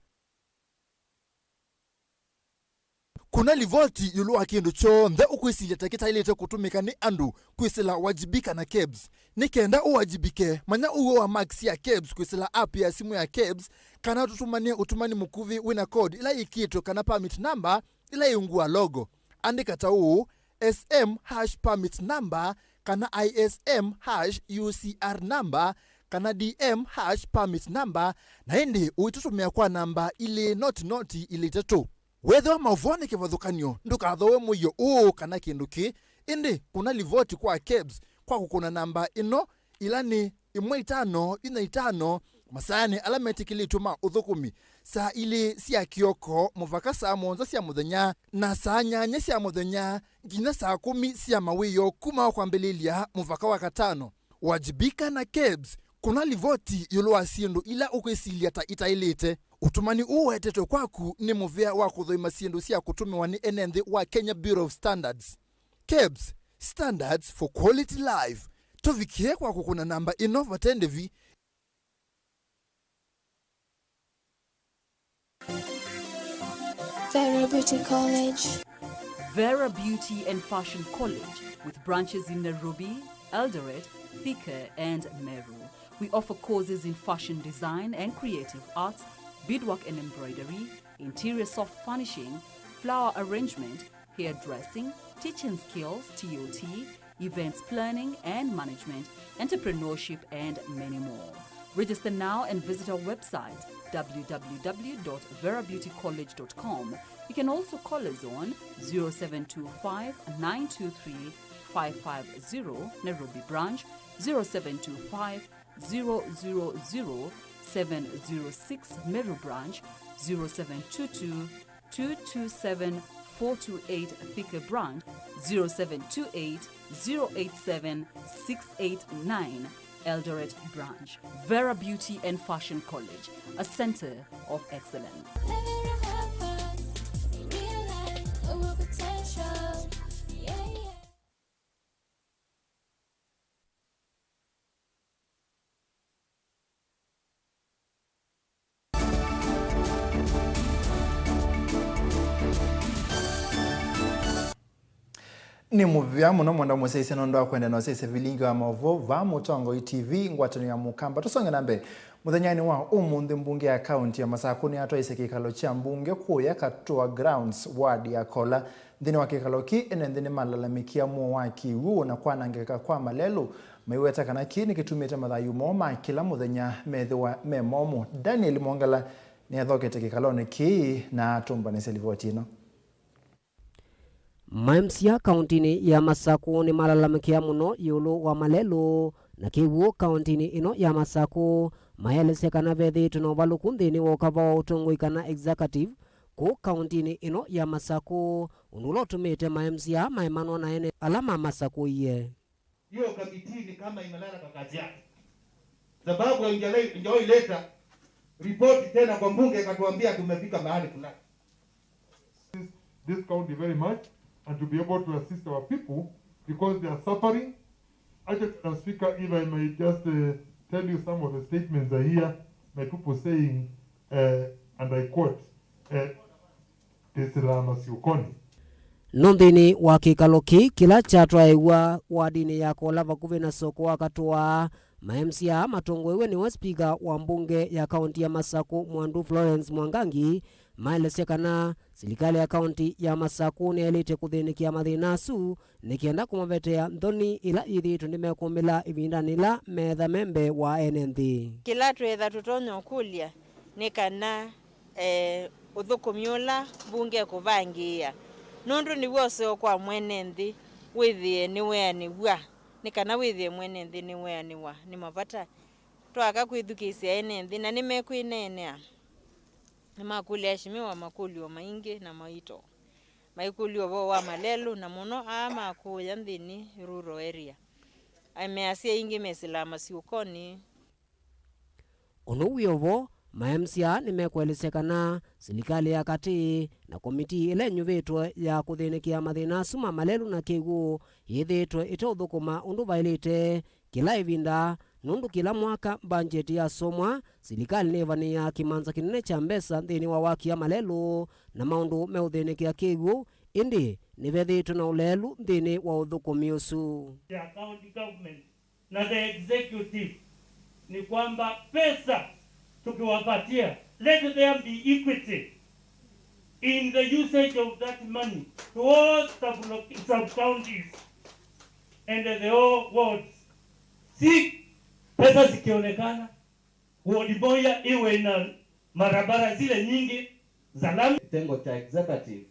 Kuna livoti ĩũlũ wa kĩndũ kyonthe ũkwĩsilya ta kĩtaĩlĩte kũtũmĩka nĩ andũ kwĩsĩla Wajibika na kebs. Nĩ kenda ũwajibike, manya ũw'o wa marks sya kebs kwĩsĩla app ya simũ ya kebs, kana ũtũtũmanĩe ũtũmani mũkuvĩ wĩna code ĩla yĩkĩtwe kana permit number ĩla yĩ ungu wa logo. Andĩka ta ũũ, S M hash permit number, kana I S M hash U C R number, kana D M hash permit number, na ĩndĩ ũitũtũmĩa kwa namba ilĩ noti noti ilĩ itatũ. Wethĩwa maũvoo nĩ kĩvathũkany'o, ndũkathooe mũio ũũ kana kĩndũ kĩ, ĩndĩ kũna livoti kwa kebs kwa kũkũna namba ĩno, ĩla nĩ ĩmwe itano inya itano, masaanĩ ala metĩkĩlĩtw'e ma ũthũkũmi, saa ilĩ sya kĩoko mũvaka saa mũonza sya mũthenya, na saa nyanya sya mũthenya nginya saa kũmi sya mawĩoo kuma wa kwambĩlĩlya mũvaka wa katano. Wajibika na kebs, kũna livoti ĩũlũ wa syĩndũ ila ũkwĩsilya ta itaĩlĩte. Ũtũmani ũũ ũetetwe kwaku nĩ mũvĩa wa kũthũima syĩndũ sya kũtũmĩwa nĩ ene nthĩ wa Kenya Bureau of Standards. Kebs, standards for quality life. Tũvikĩe kwa kũkũna namba ĩno vate ndĩvi. Vera Beauty College. Vera Beauty and Fashion College, with branches in Nairobi, Eldoret, Thika, and Meru. We offer courses in fashion design and creative arts, beadwork and embroidery, interior soft furnishing, flower arrangement, hairdressing, teaching skills, T O T, events planning and management, entrepreneurship, and many more. Register now and visit our website, w w w dot vera beauty college dot com. You can also call us on zero seven two five, nine two three, five five zero, Nairobi branch, zero seven two five, zero zero zero, seven zero six, Meru branch, zero seven two two, two two seven, four two eight, Thika branch, zero seven two eight, zero eight seven, six eight nine, Eldoret branch. Vera Beauty and Fashion College, a center of excellence. Living our purpose, realize our potential. Yeah, yeah. Nĩ mũvea mũno mwenda mũsyaĩsya nũndũ wa kwenda na ũsyaĩsya vilingi wa maũvoo vaa Mũtongoi T V, ngwatanĩo ya Mũkamba. Tũsonge na mbee. Mũthenyanĩ wa ũmũnthĩ, mbunge ya kaunti ya Masakũ nĩyatwaisye kĩkalo kya mbunge kũya Katũa Grounds, ward ya Kola. Nthĩnĩ wa kĩkalo kĩĩ, ene nthĩ nĩmalalamĩkĩa mũo wa kĩw'ũ na kwanangĩka kwa malelũ, maiweta kana kĩĩ nĩkĩtumĩte mathayũ moo ma kĩla mũthenya methĩwa me momũ. Daniel Mwongela nĩathokete kĩkalonĩ kĩĩ na atũmbanĩsya livoti ĩno. Ma M C A kauntinĩ ya Masakũ nĩmalalamĩkĩa mũno ĩũlũ wa malelũ na kĩw'ũ kauntinĩ ĩno ya Masakũ. Maelesya kana vethĩĩtwe na ũvalũku nthĩnĩ wa ũkava wa ũtongoi kana executive kũu kauntinĩ ĩno ya Masakũ, ũndũ ũla ũtumĩte ma M C A maemanwa na ene ala mamasakũie. Hiyo kamiti ni kama imelala kwa kazi yake, sababu haijale-, haijawahi leta ripoti tena kwa mbunge ikatuambia tumefika mahali fulani. This county very much and to be able to assist our people because they are suffering. Actually, Madam Speaker, if I may just uh, tell you some of the statements I hear my people saying, uh, and I quote, uh, Ndĩsilaa masyũkonĩ. No nthĩnĩ wa kĩkalo kĩĩ kĩla kyatwaĩwa wadinĩ ya Kola vakuvĩ na soko wa Katũa, ma M C A matongoew'e nĩwe spika wa mbunge ya kaunti ya Masakũ Mwandu Florence Mwangangi maelesya kana silikalĩ ya kaunti ya Masakũ nĩyaĩlĩte kũthĩnĩkĩa mathĩna asu nĩ kenda kũmavetea nthoni ila yĩthĩĩtwe nĩmekũmĩla ĩvindanĩ ĩla meetha me mbee wa ene nthĩ. Kĩla twĩtha tũtonya ũkũlya nĩ kana eh, ũthũkũmi ũla mbunge ĩkũvangĩĩa, nũndũ nĩw'o ũseo kwa mwene nthĩ wĩthĩe nĩweanĩw'a, nĩ kana wĩthĩe mwene nthĩ nĩweanĩwa nĩ mavata. Twaaka kwĩthukĩĩsya ene nthĩ, na nĩmekwĩneenea. Nĩmakũlya aheshimiwa makũlyo maingĩ na maito, maikũlya ũvoo wa malelũ, na mũno aa ma kũũya nthĩnĩ rural area. Ameasya aingĩ mesĩlaa masyũkonĩ. Ũndũ wĩ o vo, ma M C A nĩmekũelesya kana silikalĩ ya katĩ na komitii ĩla ĩnyuvĩtwe ya kũthĩnĩkĩa mathĩna asu ma malelũ na kĩw'ũ yĩthĩĩtwe ĩteũthũkũma ũndũ vaĩlĩte kĩla ĩvinda, nũndũ kĩla mwaka mbangyeti yasomwa, silikalĩ nĩĩvanĩaa kĩmanza kĩnene kya mbesa nthĩnĩ wa wakia malelũ na maũndũ meũthĩnĩkĩa kĩw'ũ, ĩndĩ nĩvethĩĩtwe na ũleelu nthĩnĩ wa ũthũkũmi ũsu. Ya county government na the executive ni kwamba pesa tukiwapatia, let there be equity in the usage of that money to all sub, sub counties and the all wards. Si pesa zikionekana, ward moja iwe ina barabara zile nyingi za lami. Kitengo cha executive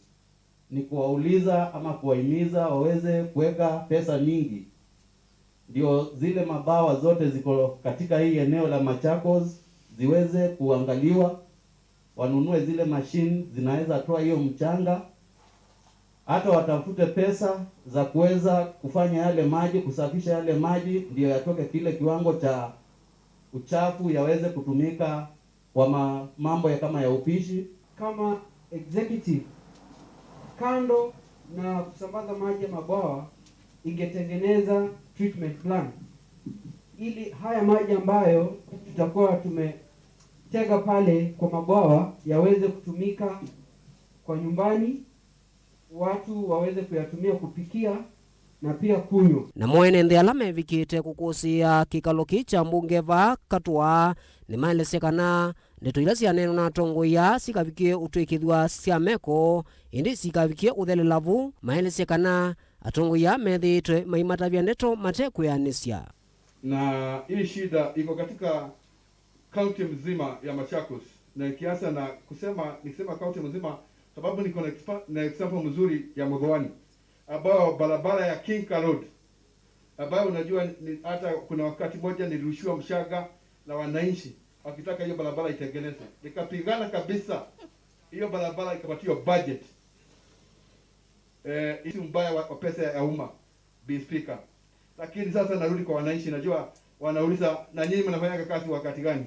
ni kuwauliza ama kuwahimiza waweze kuweka pesa nyingi, ndio zile mabawa zote ziko katika hii eneo la Machakos ziweze kuangaliwa, wanunue zile machine zinaweza toa hiyo mchanga, hata watafute pesa za kuweza kufanya yale maji, kusafisha yale maji, ndio yatoke kile kiwango cha uchafu yaweze kutumika kwa ma-, mambo ya kama ya upishi. Kama executive, kando na kusambaza maji ya mabwawa, ingetengeneza treatment plant ili haya maji ambayo tutakuwa tumetega pale kwa mabwawa yaweze kutumika kwa nyumbani, watu waweze kuyatumia kupikia na pia kunywa. Namo ene nthĩ ala mevikĩte kũkũsĩĩa kĩkalo kĩĩ kya mbunge vaa Katũa nĩmaelesya kana ndeto ila syaneenwa na atongoi aa sikavikie ũtw'ĩkĩthw'a sya meko, ĩndĩ sikavikie ũthelela vu. Maelesya kana atongoi aa methĩĩtwe maimatavya ndeto mate kwĩanĩsya. Na hii shida iko katika kaunti mzima ya Machakos, na nikianza na kusema, nikisema kaunti mzima, sababu niko na expa-, na example mzuri ya Mudhwani, ambao barabara ya Kinka Road, ambayo unajua ni, hata kuna wakati moja nilirushiwa mshaga na wananchi wakitaka hiyo barabara itengenezwe, nikapigana kabisa hiyo barabara ikapatiwa budget. Eh, isi mbaya wa, wa pesa ya umma, Bi Speaker. Lakini sasa narudi kwa wananchi, najua wanauliza, "Na nyinyi mnafanyaga kazi wakati gani?"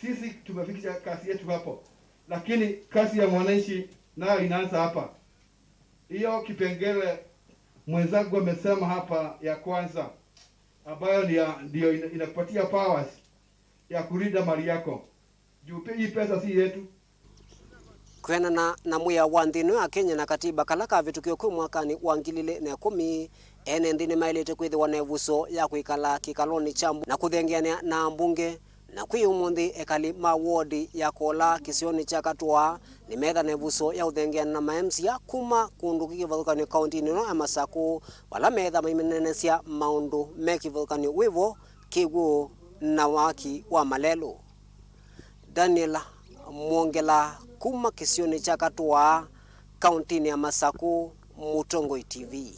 Sisi tumefikisha kazi yetu hapo, lakini kazi ya mwananchi nayo inaanza hapa. Hiyo kipengele mwenzangu amesema hapa ya kwanza, ambayo ni ya, ndio ina-, inakupatia powers ya kulinda mali yako. Juu pe-, hii pesa si yetu. Kwĩanana na mwĩao wa nthĩ ĩno ya Kenya na katiba kala kavĩtũkiwe kwĩ mwakanĩ wa ngili ilĩ na ĩkũmi, ene nthĩ nĩmaĩlĩte kwĩthĩwa na ĩvuso ya kwĩkala kĩkalonĩ kya mbunge na kũthengeanĩa na ambunge. Na kwĩ ũmũnthĩ, ekali ma wodi ya Kola kĩsionĩ kya Katũa nĩmetha na ĩvuso ya ũthengeana na ma M C A kuma kũndũ kwĩ kĩvathũkany'o kaũntĩnĩ ĩno ya Masakũ, vala meetha maimenenasya maũndũ me kĩvathũkany'o wĩvo kĩw'ũ na waki wa malelũ. Daniel Mwongela kuma kĩsionĩ kya Katũa, kaũntĩnĩ ya Masakũ, Mũtongoi T V.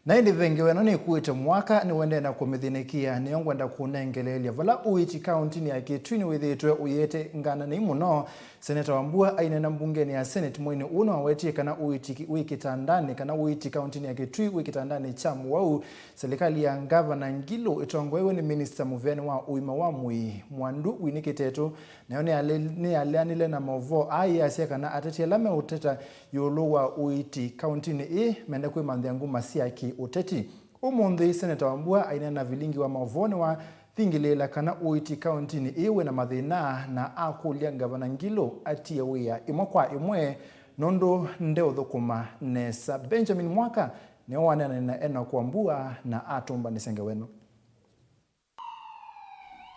Na ĩndĩ vengewa ĩno nĩkuĩte mwaka nĩwendee na kũmĩthĩnĩkĩa, nĩyo ngwenda kũnengeleelya. Vala ũiiti kaũntĩnĩ ya Kitui nĩwĩthĩĩtwe ũyĩte ngananĩ mũno, Seneta Wambua aineena mbungenĩ ya Senate mweinĩ ũũ nĩwawetie kana ũiiti wĩ kĩtandanĩ, kana ũiiti kaũntĩnĩ ya Kitui wĩ kĩtandanĩ kya mũwau. Silikalĩ ya Ngavana Ngilu ĩtongoew'e nĩ minista mũveanĩ wa ũima wa mwĩĩ, Mwandu Winnie Kiteto, nayo nĩyale-, nĩyaleanile na maũvoo aa ĩyasya kana ateti ala meũteta ĩũlũ wa ũiiti kaũntĩnĩ ĩĩ mende kwĩmanthĩa nguma sya kĩ-ũteti. Ũmũnthĩ, Seneta Wambua aineena na vilingi wa maũvoo nĩwathingĩlĩĩla kana ũiiti kaũntĩnĩ ĩĩ wĩna mathĩna, na akũlya Ngavana Ngilu atie wĩa ĩmwe kwa ĩmwe nũndũ ndeũthũkũma nesa. Benjamin Mwaka nĩwe waneena na Enock Wambua na atũmbanĩsya ngewa ĩno.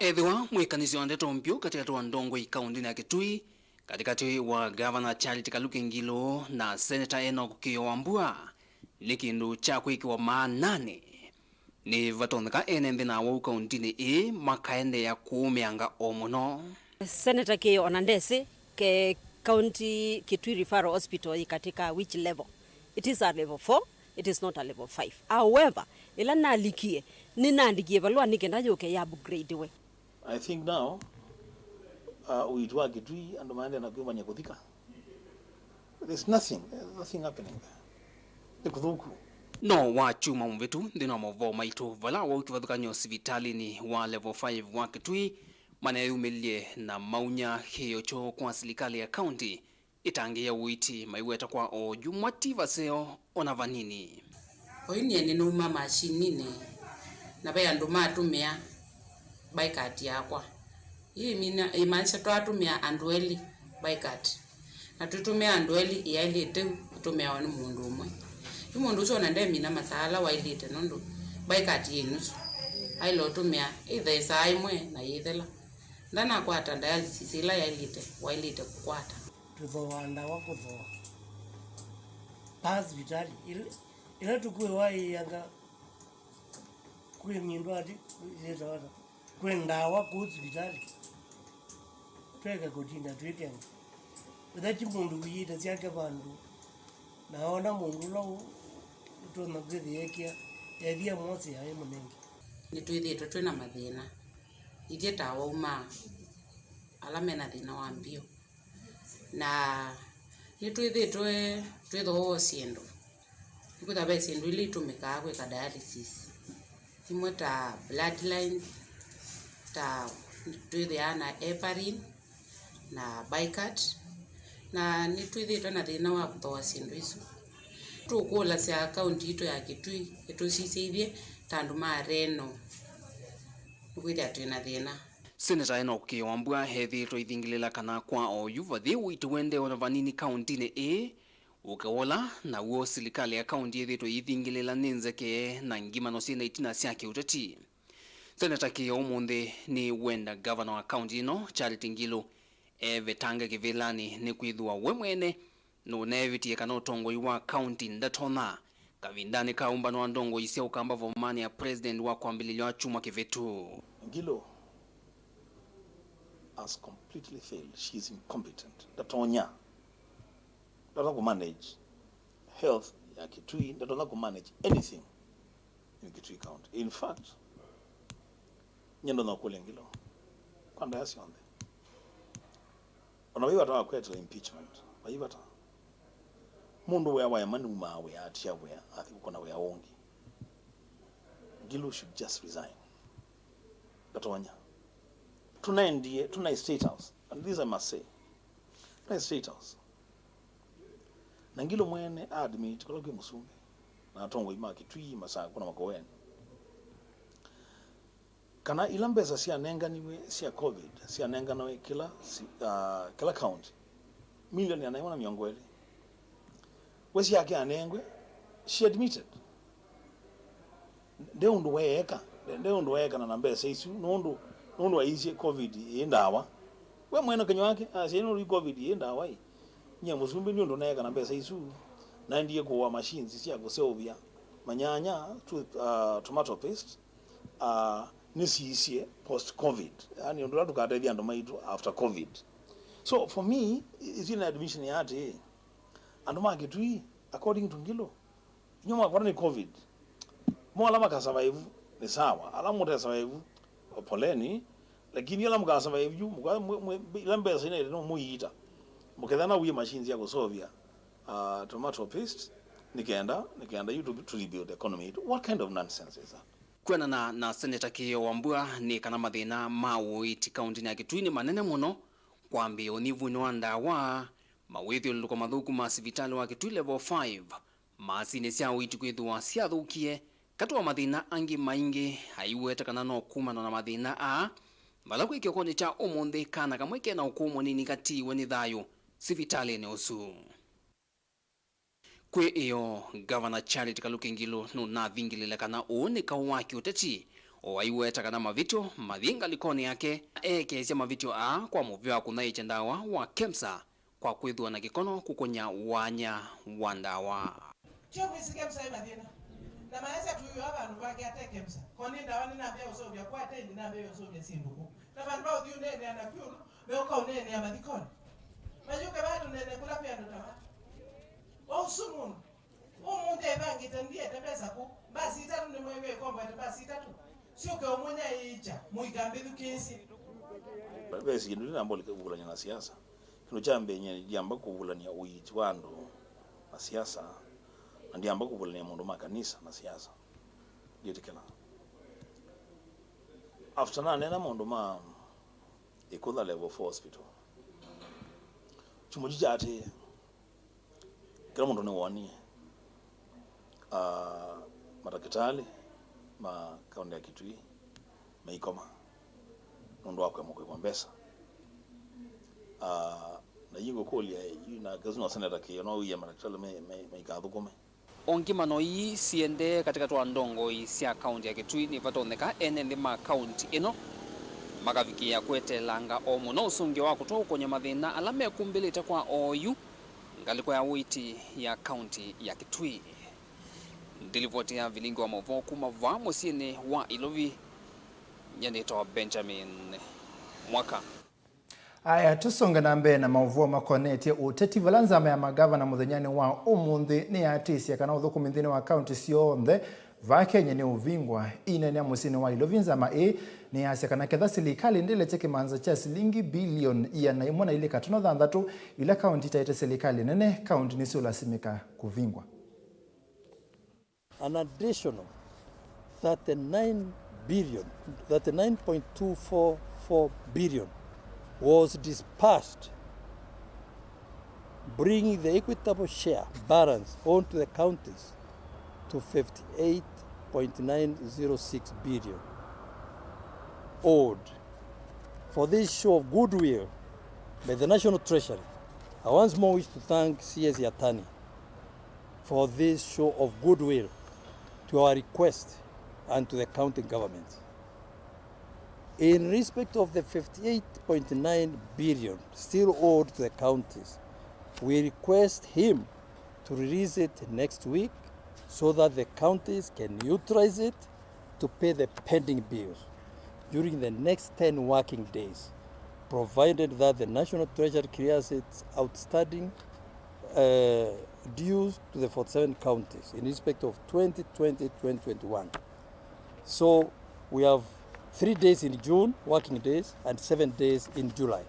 Ethĩwa mwĩkanĩsyo wa ndeto mbyũ katĩkatĩ wa ndongoi kaũntĩnĩ ya Kitui, katĩkatĩ wa Ngavana Charity Kaluki Ngilu na Seneta Enock Kĩĩo Wambua nĩ kĩndũ kya kwĩkĩwa maananĩ, nĩvatonyeka ene nthĩ na awau kaũntĩnĩ ĩĩ makaendeea kũũmĩanga o mũno. Seneta Kĩĩo ona ndesĩ ke county Kitui Referral Hospital yĩ katĩ ka which level. It is a level four. It is not a level five. However, ĩla nalikie, nĩnaandikie valũa nĩ kenda yũke ya upgrade we. I think now, uh, ũiiti wa Kitui, andũ maendee na kwĩmanya kũthika. There's nothing, there's nothing happening there. Nĩ kũthũku. No wa kyumwa mũvĩtu, nthĩnĩ wa maũvoo maitũ, vala wau kĩvathũkany'o sivitalĩnĩ wa level five wa Kitui, maneyumĩlye na maunya kĩĩo kyoo kwa silikalĩ ya kaũntĩ ĩtangĩĩa ũiiti maiweta kwa oyu mati vaseo ona vanini. Oyu nyie nĩnuma mashininĩ, na ve andũ matũmĩa baikati yakwa. Ĩĩ ĩmina-, ĩmaanisha twatũmĩa andũ elĩ baikati. Na twĩtũmĩa andũ elĩ, ĩyaĩlĩte ĩtũmĩawa nĩ mũndũ ũmwe. Yu mũndũ ũsu ona ndemina masaa ala waĩlĩte nũndũ baikati yĩ nusu. Aĩle ũtũmĩa ĩthe ĩsaa ĩmwe na yĩthela. Ndanakwata dialysis ĩla yaĩlĩte, waĩlĩte kũkwata. Tũthooaa ndawa kũthooa. Paa sivitalĩ. Ĩla, ĩla tũkuĩwa ĩanga kwĩ ng'indwati, yĩtawa ata? Kwĩ ndawa kũu sivitalĩ. Tweke kũtinda twĩkenga. Wĩtha ti mũndũ wĩyĩte syake vandũ, na oona mũndũ ũla ũ-, ũtonya kwĩthĩa ekĩa, ethĩa mose aĩ mũnenge. Nĩtwĩthĩĩtwe twĩ na mathĩna. Ithyĩ ta awauma ala me na thĩna wa mbio. Na nĩtwĩthĩĩtwe twĩthooa syĩndũ. Nĩkwĩthwa ve syĩndũ ila itũmĩkaa kwĩka dialysis. Imwe ta bloodline, ta twĩthĩaa na heparin, na bicart, na nĩtwĩthĩĩtwe na thĩna wa kũthooa syĩndũ isu. Tũkũlasya kaunti yitũ ya Kitui ĩtũsisĩithye ta andũ ma renal, nĩkwĩthĩa twĩ na thĩna. Seneta Enock Kĩĩo Wambua ethĩĩtwe aithingĩlĩla kana kwa oyu vathi ũiiti ũendee ona vanini kauntinĩ ĩĩ ũkawola, naw'o silikalĩ ya kaunti yĩthĩĩtwe ĩithingĩlĩla nĩ nzeke na ngimano syĩ na itina sya kĩũteti. Seneta Kĩĩo ũmũnthĩ nĩwenda ngavana wa kaunti ĩno, Charity Ngilu, evetange kĩvĩlanĩ nĩkwĩthĩwa we mwene nũneevitie kana ũtongoi wa kaunti ndatonya kavindanĩ ka ũmbano wa ndongoi sya Ũkamba vomanĩ ya president wa kwambĩlĩlya wa kyumwa kĩvĩtu. Ngilu has completely failed. She is incompetent. Ndatonya. Ndatonya kũmanage health ya Kitui. Ndatonya kũmanage anything in Kitui County. In fact, nyie ndonya kũlya Ngilu kwa ndaya syonthe. Ona vai vata wa kwetela impeachment, vai vata. Mũndũ wĩa waema nĩumaa wĩa, atia wĩa, athi kũkona wĩa ũngĩ. Ngilu should just resign. Ndatonya. Tũnaendie, tũnaĩ State House. And this I must say. Tũnaĩ State House. Na Ngilu mwene a admit kũla kwĩ mũsumbĩ na atongoi ma Kitui, Masakũ na Makueni, kana ila mbesa syanenganiwe sya covid syanenganawe kĩla si-, ah, kĩla county, Milioni ĩana yĩmwe na mĩongo ĩlĩ. We syake anengwe, she admitted. Nde ũndũ weeka, nde, nde ũndũ weekana na mbesa isu, nũndũ, nũndũ aisye covid ĩ ndawa. We mwene kĩnywa wake, asya, "Nũndũ covid ĩ ndawa ĩ." Nyie mũsumbĩ nĩ ũndũ neekana mbesa isu, naendie kũwa machines sya kũseũvya manyanya, to, uh, tomato paste, uh, nĩsiisye post covid. Yaani ũndũ ũla tũkatethya andũ maitũ after covid. So for me, isu nĩ admission ya atĩĩ, andũ ma Kitui, according to Ngilu, inyuĩ mwakwatwa nĩ covid, mo ala makasurvive nĩ sawa, ala mũte survive, poleni, lakini ala mũkasurvive yu, mũka-, mwe-, mwe-, ila mbesa ina ĩte no mũiita, mũkethana wĩ machines ya kũseũvya, uh, tomato paste, nĩ kenda, nĩ kenda yu to, to rebuild the economy. What kind of nonsense is that? Kwĩanana na Seneta Kĩĩo Wambua, nĩ kana mathĩna ma ũiiti kaũntĩnĩ ya Kitui nĩ manene mũno, kwambĩĩa ũnyivunĩ wa ndawa, mawĩthyũlũlũko mathũku ma sivitalĩ wa Kitui Level five, masinĩ sya ũiiti kwĩthĩwa syathũkie, katĩ wa mathĩna angĩ maingĩ. Aiweta kana no kumana na mathĩna aa, vala kwĩ kĩokonĩ kya ũmũnthĩ kana kamwe kena ũkũũ mũnini katiiwe nĩ thayũ sivitalĩnĩ ũsu. Kwĩ ĩoo, Ngavana Charity Kaluki Ngilu nũnavingĩlĩle kana ũũ nĩ kaũ wa kĩũteti, o aiweta kana mavĩtyo mathi ngalĩkonĩ yake, eekeesya mavĩtyo aa kwa mũvĩa wa kũnyaĩĩkya ndawa wa KEMSA kwa kwĩthĩwa na kĩkono kũkũnya wanya wa ndawa. Kyo mwĩsĩ KEMSA ĩ mathĩna. Na maesya tũiwa vandũ vake ate KEMSA. Ko nĩ ndawa nĩnambĩa ũseũvya kwa atendi, nambĩa ũseũvya syĩndũ kũ. Na vandũ va ũthi ũneenea na kwĩ ũndũ, meũka ũneenea mathikonĩ. Mayũke vaa tũneene kũla kwĩ andũ ta va. Wa ũsu mũndũ. Ũmũnthĩ aivangĩte ndiete mbesa kũ. Mbasi itatũ nĩmwĩw'e ĩkomboete mbasi itatũ. Syũke ũmũnyaĩĩkya, mũikambĩthukĩĩsye. Ve syĩndũ ndinamba kũvulany'a na siasa. Kĩndũ kya mbee, nyie ndiamba kũvulany'a ũiiti wa andũ na siasa, na ndiamba kũvulany'a maũndũ ma kanisa na siasa. Ndiĩtĩkĩla. After naneena maũndũ ma Ĩkũtha Level four Hospital, kyumwa kyu kyaatĩĩe, kĩla mũndũ nĩwonie, ah, matakĩtalĩ ma kaũntĩ ya Kitui meikoma nũndũ wa kũemwa kũĩvwa mbesa. Ah, na yu ngũkũlya, yu na kĩsu no Seneta Kĩĩo no wĩe matakĩtalĩ me, me, meikathũkũme. O ngimano ii siendee katĩkatĩ wa ndongoi sya kaũntĩ ya Kitui, nĩvatonyeka ene nthĩ ma kaũntĩ ĩno makavikĩĩa kweteelanga o mũno ũsũngĩo wa kũtwaũkany'a mathĩna ala mekumbĩlĩte kwa oyu ngalĩko ya ũiiti ya kaũntĩ ya Kitui. Ndilivoti ya vilingi wa maũvoo kuma vaa mũsyĩnĩ wa Ilovi, nyie nĩtawa Benjamin Mwaka. Aya, tũsonge na mbee na maũvoo makonetye ũteti, vala nzama ya magavana mũthenyanĩ wa ũmũnthĩ nĩyatĩsye kana ũthũkũmi nthĩnĩ wa kaũntĩ syonthe vaa Kenya nĩũvingwa. Ĩineenea mũsyĩnĩ wa Ilovi, nzama ĩĩ nĩyasya kana ketha silikalĩ ndĩlekye kĩmanza kya silingi bilioni ĩana ĩmwe na ilĩ katono thanthatũ ila kaũntĩ itaĩte silikalĩ nene, kaũntĩ nĩsyũlasimĩka kũvingwa. An additional thirty-nine billion, thirty-nine point two four four billion was dispersed, bringing the equitable share balance owed to the counties to fifty-eight point nine zero six billion owed. For this show of goodwill by the National Treasury, I once more wish to thank C S Yatani for this show of goodwill to our request and to the county government. In respect of the fifty-eight point nine billion still owed to the counties, we request him to release it next week so that the counties can utilize it to pay the pending bills during the next ten working days, provided that the National Treasury clears its outstanding, uh, dues to the forty-seven counties in respect of twenty twenty, twenty twenty-one. So we have three days in June, working days, and seven days in July.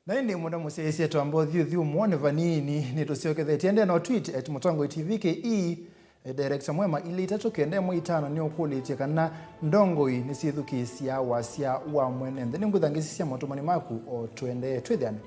Na ĩndĩ mũno mũsyaĩĩsye twamba ũthyũthyũ mwone vanini, nĩtũsyokethetye ndĩ na tweet at Mũtongoi T V K E, director mwema ilĩ itatũ kenda ĩmwe itano nĩũkũlĩtye kana ndongoi nĩsyĩthukĩĩsya wasya wa mwene nthĩ. Nĩngwĩthangĩsisya motũmani maku o tũendee twĩthĩane.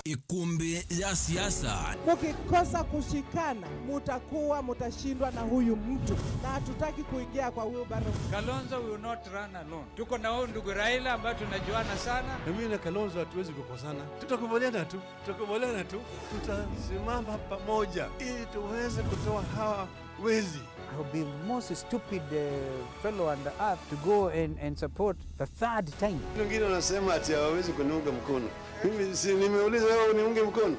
Ikumbi ya siasa. Mkikosa kushikana, mutakuwa mutashindwa na huyu mtu, na hatutaki kuingia kwa wheelbarrow. Kalonzo will not run alone. Tuko na huyu ndugu Raila ambaye tunajuana sana. Na mimi na Kalonzo hatuwezi kukosana. Tutakubaliana tu, tutakubaliana tu. Tutasimama pamoja ili tuweze kutoa hawa wezi. I'll be most stupid, uh, fellow on the earth to go and, and support the third time. Wengine wanasema ati hawawezi kuniunga mkono. Mimi si nimeuliza wewe uniunge mkono?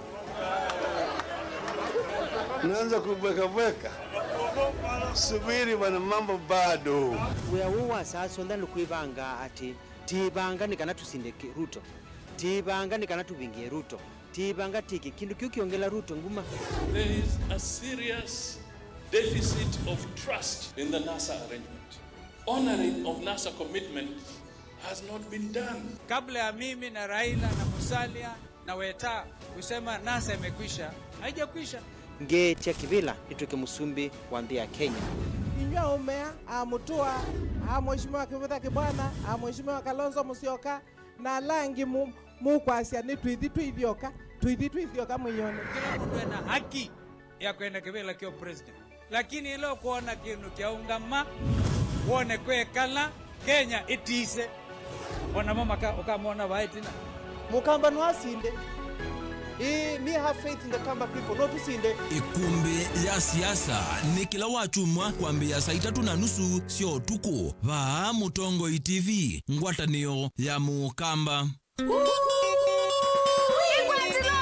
Naanza kubweka bweka. Subiri bwana, mambo bado. Wĩa ũũ wa saa syonthe nĩkwĩvanga atĩ, tĩĩvanga nĩ kana tũsinde kĩ-, Ruto. Tĩĩvanga nĩ kana tũvingie Ruto. Tĩĩvanga tĩke kĩndũ kĩu kĩongela Ruto nguma. There is a serious deficit of trust in the NASA arrangement. Honoring of NASA commitments has not been done. Kabla ya mimi na Raila na Musalia na Weta kusema NASA imekwisha, haijakwisha. Ngeetya kĩvĩla nĩtw'ĩke mũsumbĩ wa nthĩ ya Kenya. Inyw'ĩ aũme aa, a Mũtũa, a Mheshimiwa Kĩvutha Kĩbwana, a Mheshimiwa Kalonzo Musyoka, na ala angĩ mu-, mũkwasya nĩ tũithi twĩ ithyoka, tũithi twĩ ithyoka mwĩyonĩ. Kĩla mũndũ ena haki ya kwenda kĩvĩla kya president, lakini ĩla ũkwona kĩndũ kyaũngama, wone kwekala Kenya ĩtise, o namo maka-, ũkamona vaa ĩtina. Mũkamba no asinde. Ĩĩ, me have faith in the Kamba people. No tũsinde. Ĩkumbi ya siasa nĩ kĩla wakyumwa kwambĩĩa saa itatũ na nusu sya ũtukũ vaa Mũtongoi T V, ngwatanĩo ya Mũkamba. Ĩkwatĩlo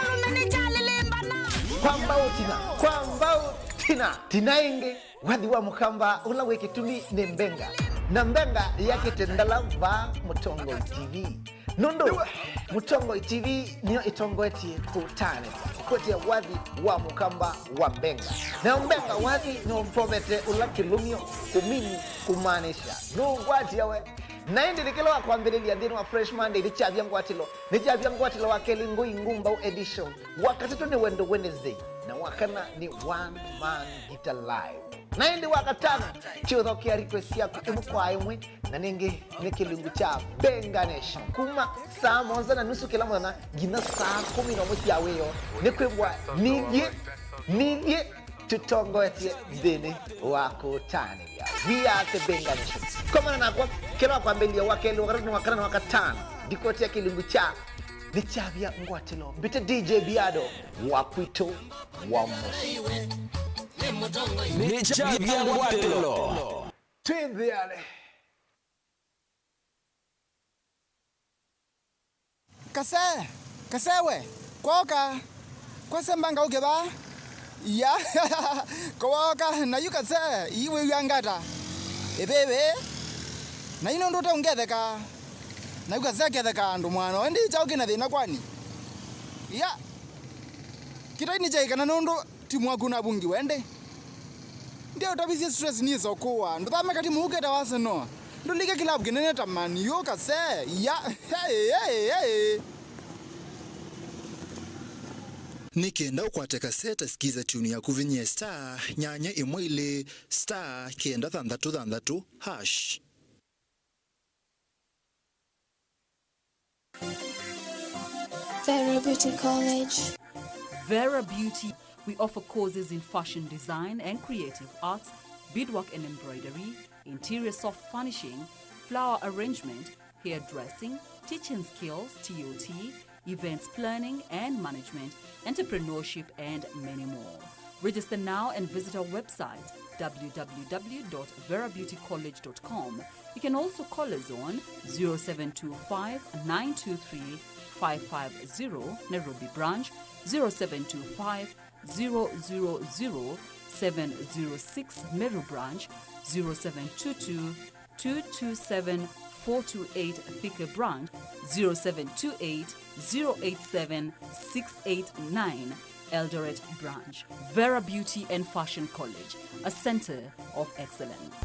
alume nĩkyalĩlĩmbana. Kwa mbau tina, kwa mbau tina. Tina ĩngĩ, wathi wa Mũkamba ũla wĩ kĩtumi nĩ Mbenga. Na Mbenga yakĩte ndala vaa Mũtongoi T V. Nũndũ Mũtongoi T V nĩyo ĩtongoetye kũtanĩthya, kũkwetya wathi wa Mũkamba wa Mbenga. Nayo Mbenga wathi nĩũvovete ũla kĩlũmyo kũmini kũmaanisha nũngwatia we. Na ĩndĩ nĩkĩla wa kwambĩlĩlya nthĩnĩ wa Fresh Monday nĩkyavya ngwatĩlo, nĩkyavya ngwatĩlo wa kelĩ Ngũi Ngumbau edition, wa katatũ nĩ Wendo Wednesday, na wa kana nĩ One Man Guitar Live. Na ĩndĩ wa katano, kyũthokea request syaku ĩmwe kwa ĩmwe, na nĩngĩ nĩ kĩlungu kya Benga Nation. Kuma saa mũonza na nusu kĩla mũthenya nginya saa kũmi na ũmwe sya wĩoo, nĩ kwĩw'a nithyĩ, nithyĩ tũtongoetye nthĩnĩ wa kũtanĩthya. We are the Benga Nation. Komana nakwa kĩla wa kwambĩlĩlya wa kelĩ, wa katatũ, wa kana, wa katano. Ndikũetea kĩlungu kya nĩkyavya ngwatĩlo. Mbĩte D J Biado wa kwitũ wa mũsyĩ. Nĩkyavya ngwatĩlo. Twĩ nthĩanĩ. Kase, kase we, kwoka, kwase mbanga ũke vaa. Ya, kwoka, na yu kase, ii wĩw'a ngata. Ĩvĩvĩ, na yu nũndũ ũteũngetheka. Na yu kase ketheka andũ mwana, wendi kyaũ kĩna thĩna kwani? Ya, kĩtai nĩ kyaĩkana nũndũ Timu waku navungiwe ĩndĩ. Ndio ũtavisye stress nĩ sokũa. Ndũthame kati mũu keta wa Arsenal. Ndũlike kilabu kĩnene ta Man U kase. Ya. Hey, hey, hey. Nĩ kenda ũkwate kaseta, sikiza tune yaku, vinyia star nyanya ĩmwe ilĩ star kenda thanthatũ thanthatũ hash. Vera Beauty College. Vera Beauty, we offer courses in fashion design and creative arts, beadwork and embroidery, interior soft furnishing, flower arrangement, hairdressing, teaching skills, T O T, events planning and management, entrepreneurship, and many more. Register now and visit our website, w w w dot vera beauty college dot com. You can also call us on zero seven two five, nine two three, five five zero, Nairobi branch, zero seven two five, zero zero zero, seven zero six, Meru branch, zero seven two two, two two seven, four two eight, Thika branch, zero seven two eight, zero eight seven, six eight nine, Eldoret branch. Vera Beauty and Fashion College, a center of excellence.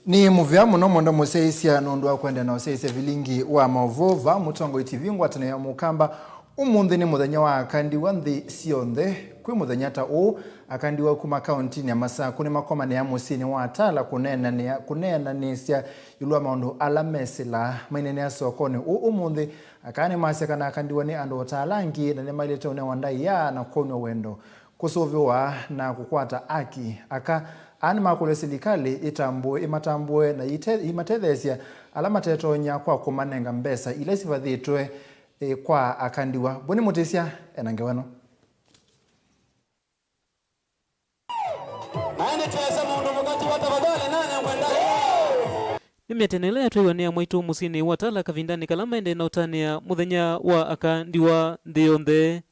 Nĩ mũvea mũno mwenda mũsyaĩĩsya nũndũ wa kũendeea na ũsyaĩĩsya vilingi wa maũvoo vaa Mũtongoi T V ngwatanĩo ya Mũkamba. Ũmũnthĩ nĩ mũthenya wa aka ndiwa nthĩ syonthe. Kwĩ mũthenya ta ũũ, aka ndiwa kuma kaũntinĩ ya Masakũ nĩmakomanĩaa mũsyĩnĩ wa Tala kũneenanĩa, kũneenanĩsya ĩũlũ wa maũndũ ala mesĩlaa. Maineenea sokonĩ ũũ ũmũnthĩ, aka nĩmasya kana aka ndiwa nĩ andũ o ta ala angĩ na nĩmaĩlĩte ũnewa ndaĩa na kwonw'a wendo, kũsũvĩwa na kũkwata aki. Aka aa nĩmakũlya silikalĩ ĩtambũe, ĩmatambũe na ite-, ĩmatetheesya ala matetonya kwa kũmanenga mbesa ila sivathĩtwe, ĩ, kwa aka ndiwa. Boni Mũtĩsya ena ngewa ĩno. Nĩmĩatĩanĩo ĩla yatwaiwa nĩ amwaitũ mũsyĩnĩ wa Tala kavindanĩ kala maendee na ũtanĩa mũthenya wa aka ndiwa nthĩ yonthe.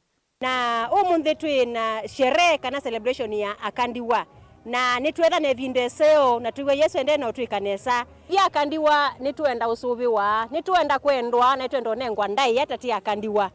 Na ũmũnthĩ twĩ na sherehe kana celebration ya aka ndiwa. Na nĩtwetha na ĩvinda ĩseo, na twĩw'a Yesũ endee na ũtwĩka nesa. Ti aka ndiwa nĩtwenda ũsũvĩwa, nĩtwenda kwendwa, na nĩtwenda ũnengwa ndaĩa ta ti aka ndiwa.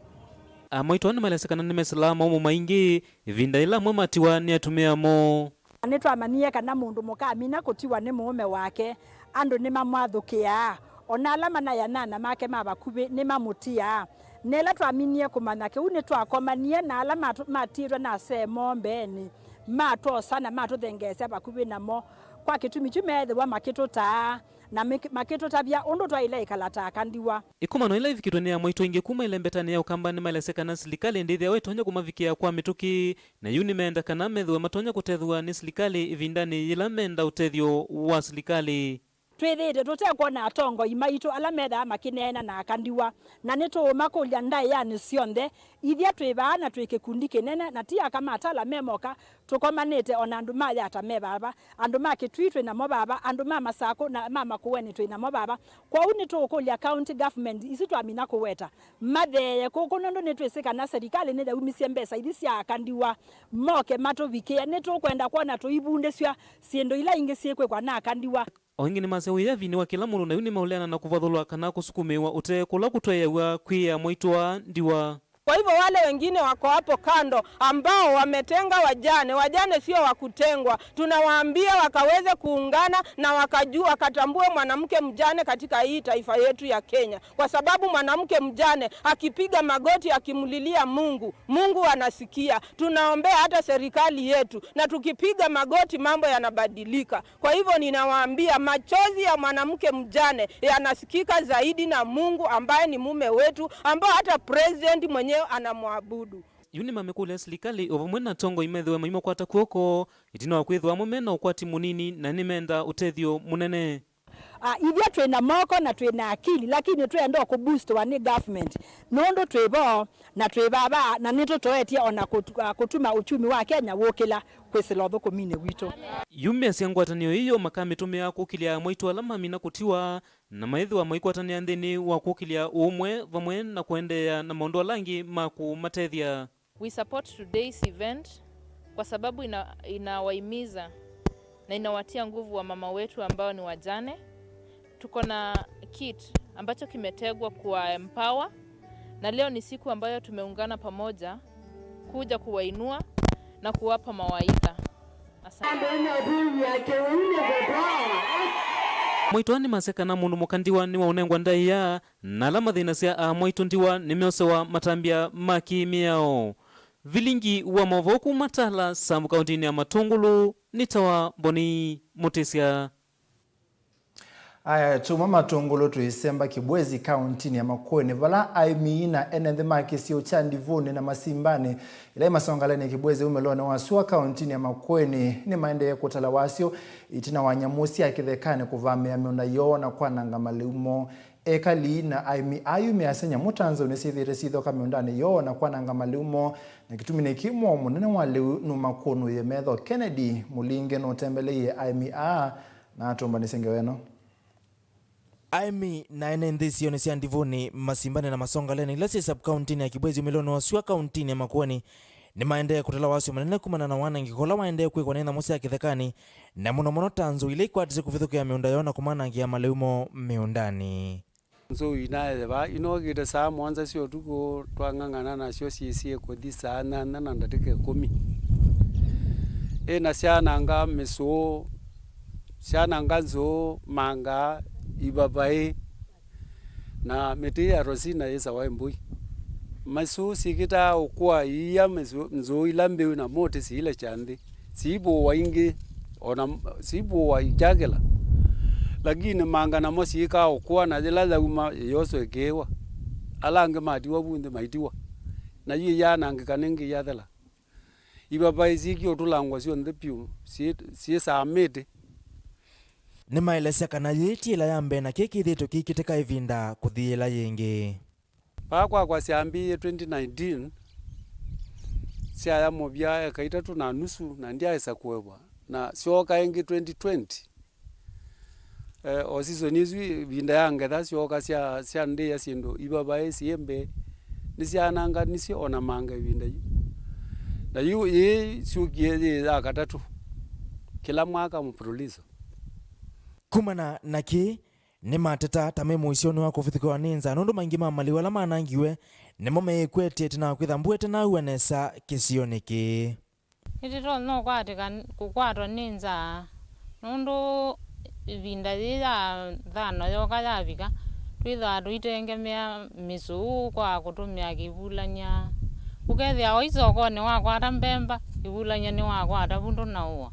Amwaitũ aa nĩmaelesya kana nĩmesĩlaa maũmũ maingĩ ĩvinda yĩla amwe matiwa nĩ atumĩa moo. Na nĩtwamanyie kana mũndũ mũka amina kũtiwa nĩ mũũme wake, andũ nĩmamwathũkĩaa. O na ala manaĩ anana make ma vakuvĩ nĩmamũtiaa. Na ĩla twaminie kũmanya kĩu, nĩtwakomanie na ala matũ-, matiĩtwe na asee moo mbeenĩ, matwosa na matũthengeesya vakuvĩ namo. Kwa kĩtumi kyu meethĩwa makĩtũtaa na mik-, makĩtũtavya ũndũ twaĩle ĩkala ta aka ndiwa. Ĩkomano ĩla ĩvikĩtwe nĩ amwaitũ aingĩ kuma ĩlembetanĩ ya Ũkamba nĩmaelesya kana silikalĩ ndĩthĩawa ĩtonya kũmavikĩa kwa mĩtũkĩ, na yu nĩmeenda kana methĩwe matonya kũtethw'a nĩ silikalĩ ĩvindanĩ yĩla menda ũtethyo wa silikalĩ. Twĩthĩĩtwe tũtekwona atongoi maitũ ala methaa makĩneena na aka ndiwa, na nĩtũũmakũlya ndaĩanĩ syonthe. Ithyĩ twĩ vaa na twĩ kĩkundi kĩnene, na ti aka ma Tala me moka, tũkomanĩte o na andũ ma Yata me vava, andũ ma Kĩtui twĩ namo vava, andũ ma Masakũ na ma Makueni twĩ namo vava. Kwoou nĩtũũkũlya county government isu twamina kũweta matheeye kũkũ, nũndũ nĩtwĩsĩ kana serikali nĩyaumisye mbesa ithi sya aka ndiwa, moke matũvikĩe. Nĩtũkwenda kwona tũivundĩsw'a syĩndũ ila ingĩ syĩkwĩkwa na aka ndiwa. O ĩngĩ nĩmasya wĩyavinĩ wa kĩla mũndũ, na yu nĩmaũleana na kũvathũlwa kana kũsukumĩĩwa ũtee kũla kũtwaĩaw'a kwĩ amwaitũ aa ndiwa. Kwa hivyo wale wengine wako hapo kando ambao wametenga wajane, wajane sio wa kutengwa, tunawaambia wakaweze kuungana na wakajua, wakatambue mwanamke mjane katika hii taifa yetu ya Kenya, kwa sababu mwanamke mjane akipiga magoti akimlilia Mungu, Mungu anasikia. Tunaombea hata serikali yetu, na tukipiga magoti mambo yanabadilika. Kwa hivyo ninawaambia, machozi ya mwanamke mjane yanasikika zaidi na Mungu ambaye ni mume wetu, ambao hata president mwenyewe anamwabudu. Yu nĩmamĩkũlya silikalĩ o vamwe na atongoi methĩwe maimakwata kw'oko, ĩtina wa kwĩthĩwa amwe mena ũkwati mũnini na nĩmenda ũtethyo mũnene. Ah, ithyĩ twĩ na moko na twĩ na akili, lakini twĩenda kũboostwa nĩ government, nũndũ twĩ vo na twĩ vava, na nĩtũtoetye ona kũtu-, ah, kũtuma uchumi wa Kenya wũkĩla kwĩsĩla ũthũkũminĩ witũ. Yu measya ngwatanĩo ĩyo makamĩtũmĩa kũkĩlya amwaitũ ala mamina kũtiwa, na maĩthĩwa maikwatanĩa nthĩnĩ wa kũkĩlya ũũmwe vamwe na kũendeea na maũndũ ala angĩ ma kũmatethya. We support today's event kwa sababu ina-, inawahimiza na inawatia nguvu wamama wetu ambao ni wajane. Tuko na kit ambacho kimetegwa kuwa empower, na leo ni siku ambayo tumeungana pamoja kuja kuwainua na kuwapa mawaidha. Asante. Amwaitũ aa nĩmasya kana mũndũ mũka ndiwa nĩwaũnengwa ndaĩa, na ala mathĩnasya amwaitũ ndiwa nĩmeosewa matambya ma kĩ-mĩao. Vilingi wa maũvoo kuma Tala, Sambu kaũntinĩ ya Matũngũlũ, nĩtawa Mboni Mũtĩsya. Aya, tuma Matũngũlũ tũisemba Kĩbwezi kaũntinĩ ya Makueni, vala aĩmi na ene nthĩ ma kĩsio kya Ndivũnĩ na Masimbanĩ, ila imasongalene Kĩbwezi umĩlonĩ wa sua kaũntinĩ ya Makueni, nĩmaendee kũtala wasyo ĩtina wa nyamũ sya kĩthekanĩ kũvamĩa mĩũnda yoo na kwananga malĩu moo. Ekali na aĩmi ayu measya nyamũ ta nzou nĩsyĩthĩĩte syĩthoka mĩũndanĩ yoo na kwananga malĩu moo, na kĩtumi nĩ kĩĩ mwaũ mũnene wa lĩu nũmakũnũĩe metho. Kennedy Mũlinge nũtembeleie aĩmi aa na atũmbanĩsya ngewa ĩno. Aĩmi na ene nthĩ isionĩ sya Ndivũnĩ, Masimbanĩ na Masongaleni, ila syĩ sub-kaũntinĩ ya Kĩbwezi umĩlonĩ wa sua kaũntinĩ ya Makueni, nĩmaendee kũtala wasyo manene kumana na wanangĩko ũla waendee kwĩkwa nĩ nyamũ sya kĩthekanĩ, na mũno mũno ta nzou ila ikwatisye kũvithũkĩa mĩũnda yoo na kũmanangĩa malĩu moo mĩũndanĩ. Nzou inaethĩwa inookĩte saa mũonza sya ũtukũ, twang'ang'ana nasyo syĩsie kũthi saa nyanya na ndatĩka ĩkũmi. Ĩ na syananga mĩsũũ, Syananga nzũũ, manga, ivavaĩ, na mĩtĩ ya rosina yĩsawa ĩmbũi. Mĩsũũ syĩkĩtaa ũkũa iia mĩsũ-, nzũũ ila mbĩu na mũtĩ siilekya nthĩ, siivũwa ingĩ, o na m-, siivũwa ikyakĩla. Lakini manga namo syĩkaa ũkũa, na yĩla yauma, ĩyoswa ĩkĩĩwa. Ala angĩ matiwa vu nthĩ maitiwa. Na yu ĩyaanangĩka nĩngĩ ĩyathela. Ivavaĩ syĩkie ũtũlangwa syonthe vyũ, syĩ-, syĩsaa mĩtĩ. Nĩmaelesya kana yĩĩ ti ĩla ya mbee na kĩĩ kĩthĩĩtwe kĩkĩtĩka ĩvinda kũthi yĩla yĩngĩ. Vaa kwakwa syambĩĩe twenty nineteen, syaya mũvya eka itatũ na nusu na ndyaaĩsa kũevwa, na syooka ĩngĩ twenty twenty. Eh, o season ĩsu ĩvinda ya ngetha syooka sya, syandĩĩa syĩndũ ivavaĩ, syĩmbe, nĩsyaananganisye o na manga ĩvinda yu. Na yu yĩĩ syũkie yĩ ya katatũ kĩla mwaka mfululizo. Kumana na kĩĩ, nĩmateta ta me mũisyonĩ wa kũvithũkĩwa nĩ nzaa, nũndũ maingĩ ma malĩu ala manangiwe nĩmo meĩkwetye ĩtina wa kwĩtha mbua ĩtanaua nesa kĩsionĩ kĩĩ. Nĩtũtonya ũkwatĩka, kũkwatwa nĩ nzaa, nũndũ ĩvinda yĩĩ ya thano yoka yavika, twĩthĩawa tũitengemea mĩsũũ kwa kũtũmĩa kĩvulany'a. Ũkethĩa o isokonĩ wakwata mbemba, kĩvulany'a nĩwakwata vu ndũnaũa.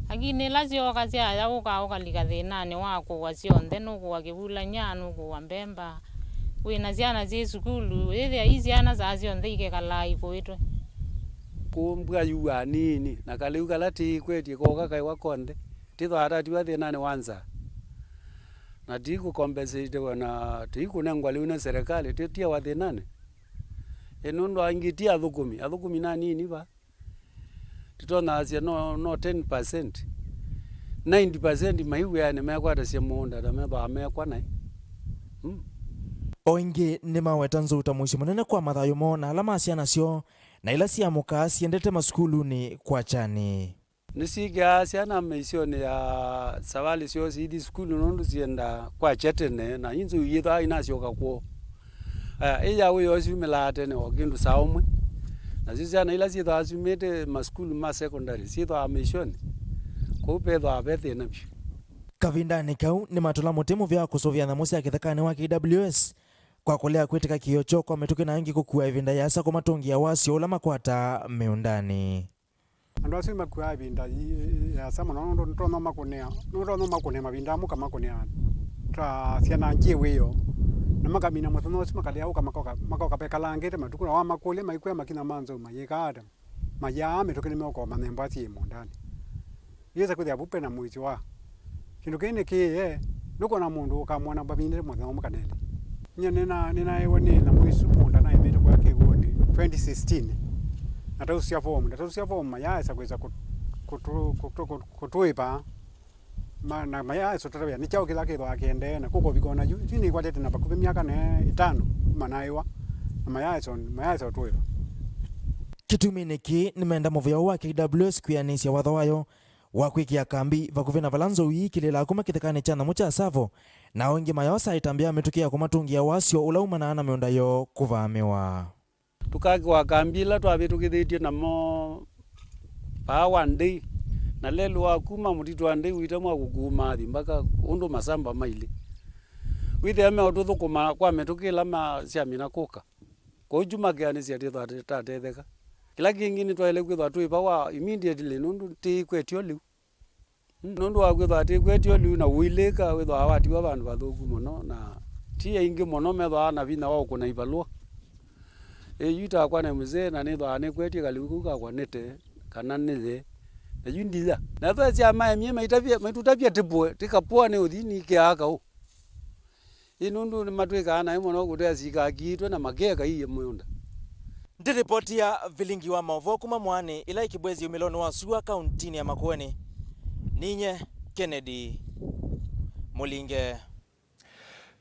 Lakini ĩla syooka syaya ũka ũkalika thĩnanĩ wa kũwa syonthe, nũkũwa kĩvulany'a, nũkũwa mbemba. Wĩ na syana syĩ sukulu, wĩthĩa i syana saa syonthe ikekalaa ikũĩtwe. Kũũ mbua yuaa nini, na kalĩu kala tĩikwetye kooka kaĩwa konthe, tĩthwaa tatiwa thĩnanĩ wa nzaa. Na tikũkompensatewa na tikũnengwa lĩu nĩ serikali, tĩtiawa thĩnanĩ. Ĩ nũndũ angĩ ti athũkũmi, athũkũmi na nini va. Tũtonyaasya no, no ten percent. Ninety percent mai wĩanĩ mekwatasya mũũnda na methwaa mekwa naĩ. Mm. O ĩngĩ nĩmaweta nzou ta mũisyo mũnene kwa mathayũ moo na ala ma syana syoo, na ila syamũkaa syendete masukulunĩ kwakyani. Nĩsyĩkĩaa syana mĩisyonĩ ya savalĩ syoo siithi sukulu nũndũ syendaa kwakya tene, na yu nzou yĩthwaa inasyoka kwoo. Aya, ĩ ya wĩoo syumĩlaa tene o kĩndũ saa ũmwe. Nasyo syana ila syĩthwaa syumĩte masukulu ma secondary syĩthwaa mĩisyonĩ, kũu vethwaa ve thĩna vyũ. Kavindanĩ kau, nĩmatũla mũtĩ mũvea wa kũsũvĩa nyamũ sya kĩthekanĩ wa K W S kwa kũlea kwĩtĩka kĩĩo kyoo kwa mĩtũkĩ na angĩ kũkua ĩvinda yĩasa kũmatũngĩa wasyo ũla makwataa mĩũndanĩ. Andũ asu makuaa ĩvinda yi-, yĩasa mũno, nũndũ nĩtonya makũnĩa, nũtonya makũnĩa mavinda amwe, kamakũnĩa ta syanangie wĩoo, na makamina mũthenya ũsu, makalea ũka, makoka, makoka vekalangĩte matukũ, na wamakũlya maikwĩa makinya ma nzou mayĩkaa ata, mayaa mĩtũkĩ nĩmeũka o manyemba syĩ mũũndanĩ. Yĩsa kwĩthĩa vu pena mũisyo wa kĩndũ kĩĩ nĩ kĩĩ, nũkwona mũndũ ũkamwona vavindĩte mũthenya ũmwe kana elĩ. Nyie nĩna-, nĩnaewa nĩ nyamũ isu mũũnda naĩmĩte kwa kĩw'ũnĩ twenty sixteen. Natausya fomu, natausya fomu, mayaaĩsa kwĩsa kũ-, kũtũ-, kũtũ-, kũtũ-, kũtũĩva. Ma-, na mayaaĩsa ũtata wĩa nĩ kyaũ kĩla kĩthwaa kĩendee, na kũkũvika ona yu, yu nĩkwatĩte na vakuvĩ myaka ne ĩtano kuma naĩwa, na mayaaĩsa, mayaaĩsa ũtũĩva. Kĩtuminĩ kĩĩ, nĩmenda mũvĩa ũũ wa K W S kwĩanĩsya watho wayo wa kwĩkĩa kambi vakuvĩ na vala nzou iikĩlĩlaa kuma kĩthekanĩ kya nyamũ kya Tsavo, na o ĩngĩ mayoosa ĩtambya ya mĩtũkĩ ya kũmatũngĩa wasyo ũla umanaa na mĩũnda yoo kũvaamĩwa. Tũkakĩwa kambi ila twavĩtũkĩthĩtye namo vaa wa Ndei, na lelũ wa kuma mũtitũ wa Ndei ũitemwa kũkuma athi mbaka ũndũ masamba mailĩ. Wĩthĩa meũtũthũkũma kwa mĩtũkĩ ĩla ma-, syamina kũka. Kwoou kyu makĩanĩsya twĩthwa tũtatetheka. Kĩla kĩngĩ nĩtwaĩle kwĩthwa twĩ va wa immediately nũndũ tĩikwetyo lĩu. Nũndũ wa kwĩthwa tĩikwetyo lĩu na ũilĩka wĩthwaa watiwa vandũ vathũku mũno, na ti aingĩ mũno methwaa na vinya wa ũkũna ivalũa. Ĩ, yu takwa nĩ mzee na nĩthwaa nĩkwetye kalĩu kau kakwa nĩte kana nĩye. Na yu ndiya. Na ethwa sya maemie maitavye, maitũtavya tĩpũe, tĩkapũa nĩ ũthi nikĩaa kaũ. Ĩ nũndũ nĩmatwĩkaa naĩ mũno kũtea sikakiitwe na makeka iye mũũnda. Ndĩripoti ya vilingi wa maũvoo kuma Mwaanĩ, ĩla ĩ Kĩbwezi ũmĩlonĩ wa sua kauntinĩ ya Makueni. Ninye Kennedy Mũlinge.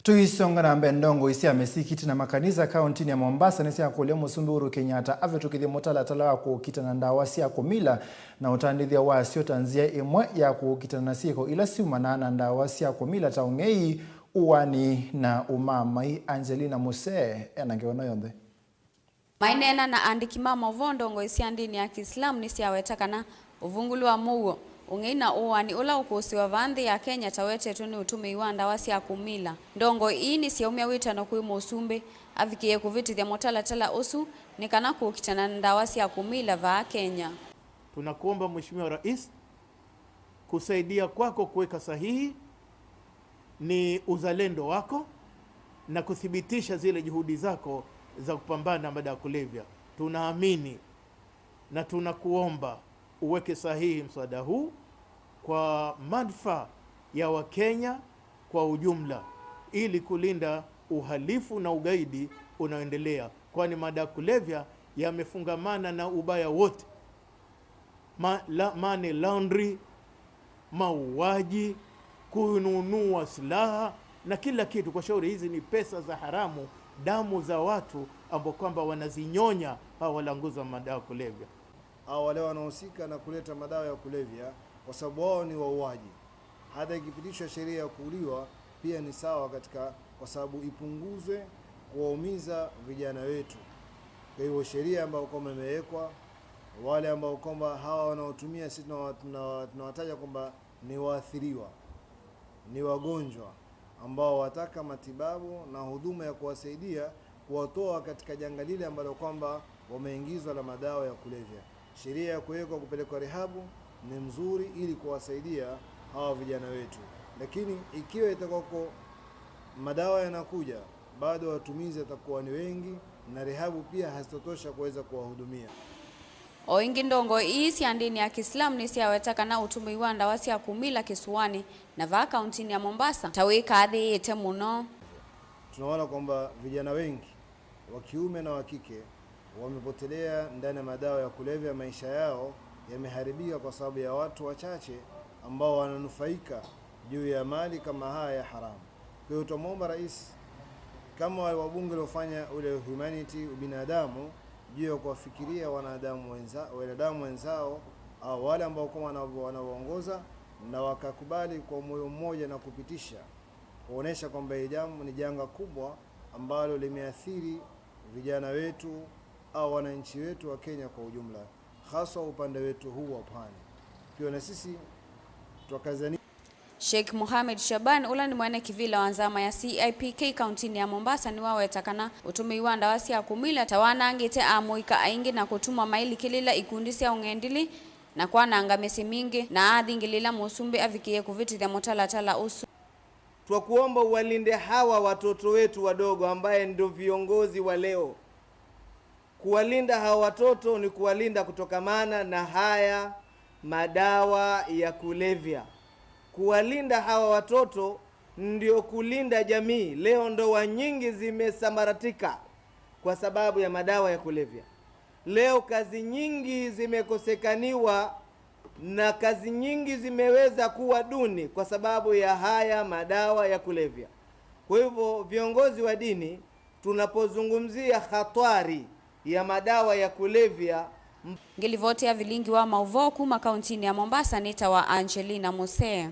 Tũisonga na mbee, ndongoi sya mĩsikiti na makanisa kauntinĩ ya Mombasa nĩsyakũlya Mũsumbĩ Uhuru Kenyatta avĩtũkĩthye mũtalatala wa kũkitana na ndawa sya kũmila na ũtandĩthya wasyo ta nzĩa ĩmwe ya kũkitana na syĩko ila syumanaa na ndawa sya kũmila ta ũng'ei, ũaani na ũmaamai. Angelina Musee ena ngewa ĩno yonthe. Maineena na andĩki ma maũvoo, ndongoi sya ndĩni ya Kĩislamu nĩsyaweta kana ũvungũlu wa mũuo Ũng'ei na ũaani ũla ũkũsĩwa vaa nthĩ ya Kenya tawetetwe nĩ ũtũmĩi wa ndawa sya kũmila. Ndongoi ii nĩsyaumya wĩtano kwĩ Mũsumbĩ avikĩĩe kũvĩtĩthya mũtalatala ũsu nĩ kana kũkitana na ndawa sya kũmila vaa Kenya. Tunakuomba Mheshimiwa Rais, kusaidia kwako kuweka sahihi ni uzalendo wako na kuthibitisha zile juhudi zako za kupambana na madawa ya kulevya. Tunaamini na tunakuomba uweke sahihi mswada huu kwa manufaa ya Wakenya kwa ujumla, ili kulinda uhalifu na ugaidi unaoendelea, kwani madawa ya kulevya yamefungamana na ubaya wote. Ma-, la-, money laundry, mauaji, kununua silaha na kila kitu. Kwa shauri, hizi ni pesa za haramu, damu za watu ambao kwamba wanazinyonya hawa walanguzi wa madawa ya kulevya. Au wale wanaohusika na kuleta madawa ya kulevya, kwa sababu wao ni wauaji. Hata ikipitishwa sheria ya kuuliwa, pia ni sawa katika, kwa sababu ipunguzwe kuwaumiza vijana wetu. Kwa hivyo sheria ambayo kwamba imewekwa, wale ambao kwamba hawa wanaotumia, sisi tunawa-, tunawa-, tunawataja kwamba ni waathiriwa, ni wagonjwa ambao wataka matibabu na huduma ya kuwasaidia kuwatoa katika janga lile ambalo kwamba wameingizwa la madawa ya kulevya. Sheria ya kuwekwa kupelekwa rehabu ni mzuri ili kuwasaidia hawa vijana wetu, lakini ikiwa itakuwako madawa yanakuja, bado watumizi watakuwa ni wengi na rehabu pia hazitotosha kuweza kuwahudumia. O ĩngĩ, ndongoi ii sya ndĩni ya Kĩsilamu nĩsyaweta kana ũtũmĩi wa ndawa sya kũmila kĩsũanĩ na vaa kauntinĩ ya Mombasa ta wĩkathĩĩte mũno. Tunaona kwamba vijana wengi wa kiume na wa kike wamepotelea ndani ya madawa ya kulevya, maisha yao yameharibika kwa sababu ya watu wachache ambao wananufaika juu ya mali kama haya ya haramu. Kwa hiyo tutamwomba Rais, kama wale wabunge waliofanya ule humanity, ubinadamu, juu ya kuwafikiria wanadamu wenza-, wanadamu wenzao au wale ambao kwamba wana-, wanawaongoza, na wakakubali kwa moyo mmoja na kupitisha, kuonesha kwamba hili jambo ni janga kubwa ambalo limeathiri vijana wetu au wananchi wetu wa Kenya kwa ujumla, haswa upande wetu huu wa pwani. Pia na sisi twakazania. Sheikh Mohamed Shaban, ũla nĩ mwene kĩvĩla wa nzama ya C I P K kauntinĩ ya Mombasa, nĩwaweta kana ũtũmĩi wa ndawa sya kũmila ta wanangĩte amũika aingĩ na kũtuma mailikĩlĩla ikundi sya ũng'endili na kwananga mĩsyĩ mingĩ, na athingĩlĩla Mũsumbĩ avikĩĩe kũvĩtĩthya mũtalatala ũsu. Twakuomba uwalinde hawa watoto wetu wadogo ambaye ndio viongozi wa leo. Kuwalinda hawa watoto ni kuwalinda kutokamana na haya madawa ya kulevya. Kuwalinda hawa watoto ndio kulinda jamii. Leo ndoa nyingi zimesambaratika kwa sababu ya madawa ya kulevya. Leo kazi nyingi zimekosekaniwa na kazi nyingi zimeweza kuwa duni kwa sababu ya haya madawa ya kulevya. Kwa hivyo, viongozi wa dini, tunapozungumzia hatwari ya madawa ya kulevya, Ngĩlivoti ya vilingi wa maũvoo kuma kauntinĩ ya Mombasa nĩtawa Angelina Musee.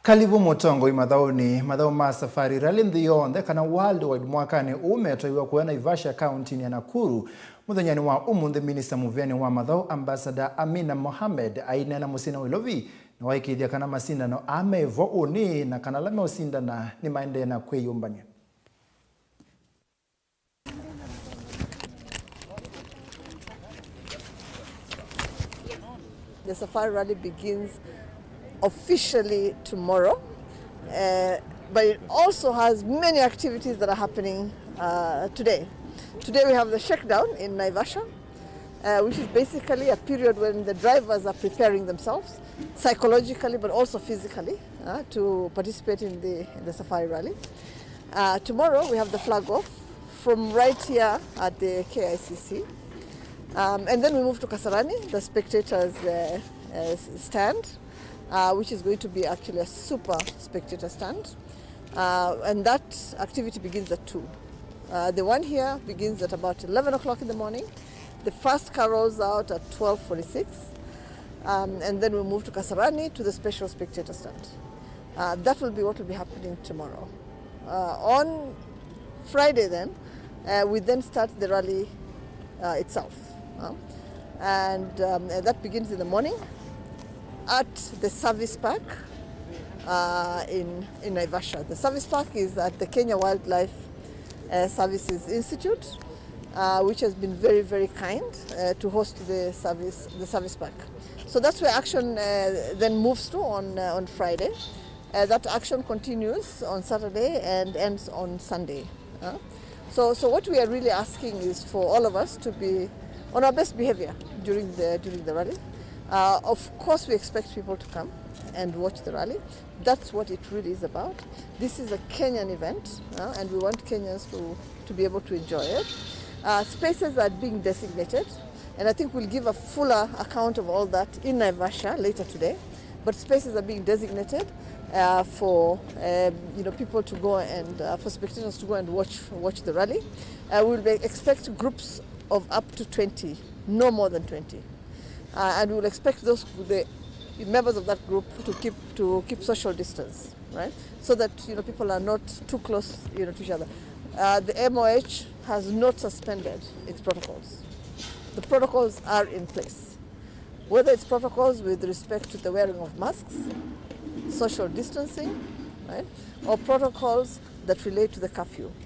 Kalivu mũtongoi mathaũnĩ. Mathaũ ma Safari Rally nthĩ yonthe kana Worldwide mwakanĩ ũũ metwaiwa kũya Naivasha, kauntinĩ ya Nakuru. Mũthenyanĩ wa ũmũnthĩ, Minista mũvĩanĩ wa mathaũ, Ambassador Amina Mohamed, aineena mũsyĩ wa Nairobi, na waĩkĩĩthya kana masindano aa me vo ũnĩ na kana ala meũsindana nĩmaendee na kwĩyũmbany'a. The Safari Rally begins officially tomorrow, uh, but it also has many activities that are happening uh, today. Today we have the shakedown in Naivasha, uh, which is basically a period when the drivers are preparing themselves psychologically but also physically uh, to participate in the, in the Safari Rally. Uh, tomorrow we have the flag off from right here at the K I C C. Um, and then we move to Kasarani, the spectators uh, uh, stand, uh, which is going to be actually a super spectator stand. Uh, and that activity begins at two. Uh, the one here begins at about eleven o'clock in the morning. The first car rolls out at twelve forty-six. Um, and then we move to Kasarani to the special spectator stand. Uh, that will be what will be happening tomorrow. Uh, on Friday then, uh, we then start the rally uh, itself. Uh, and um, and that begins in the morning at the Service Park uh, in, in Naivasha. The Service Park is at the Kenya Wildlife uh, Services Institute, uh, which has been very, very kind uh, to host the service, the Service Park. So that's where action uh, then moves to on, uh, on Friday. Uh, that action continues on Saturday and ends on Sunday. Uh, so, so what we are really asking is for all of us to be on our best behavior during the, during the rally. Uh, of course, we expect people to come and watch the rally. That's what it really is about. This is a Kenyan event, uh, and we want Kenyans to, to be able to enjoy it. Uh, spaces are being designated, and I think we'll give a fuller account of all that in Naivasha later today. But spaces are being designated uh, for um, you know, people to go and uh, for spectators to go and watch watch the rally. Uh, we'll be, expect groups of up to twenty, no more than twenty, uh, and we'll expect those the members of that group to keep to keep social distance, right? So that, you know, people are not too close, you know, to each other. Uh, the M O H has not suspended its protocols. The protocols are in place, whether it's protocols with respect to the wearing of masks, social distancing, right, or protocols that relate to the curfew.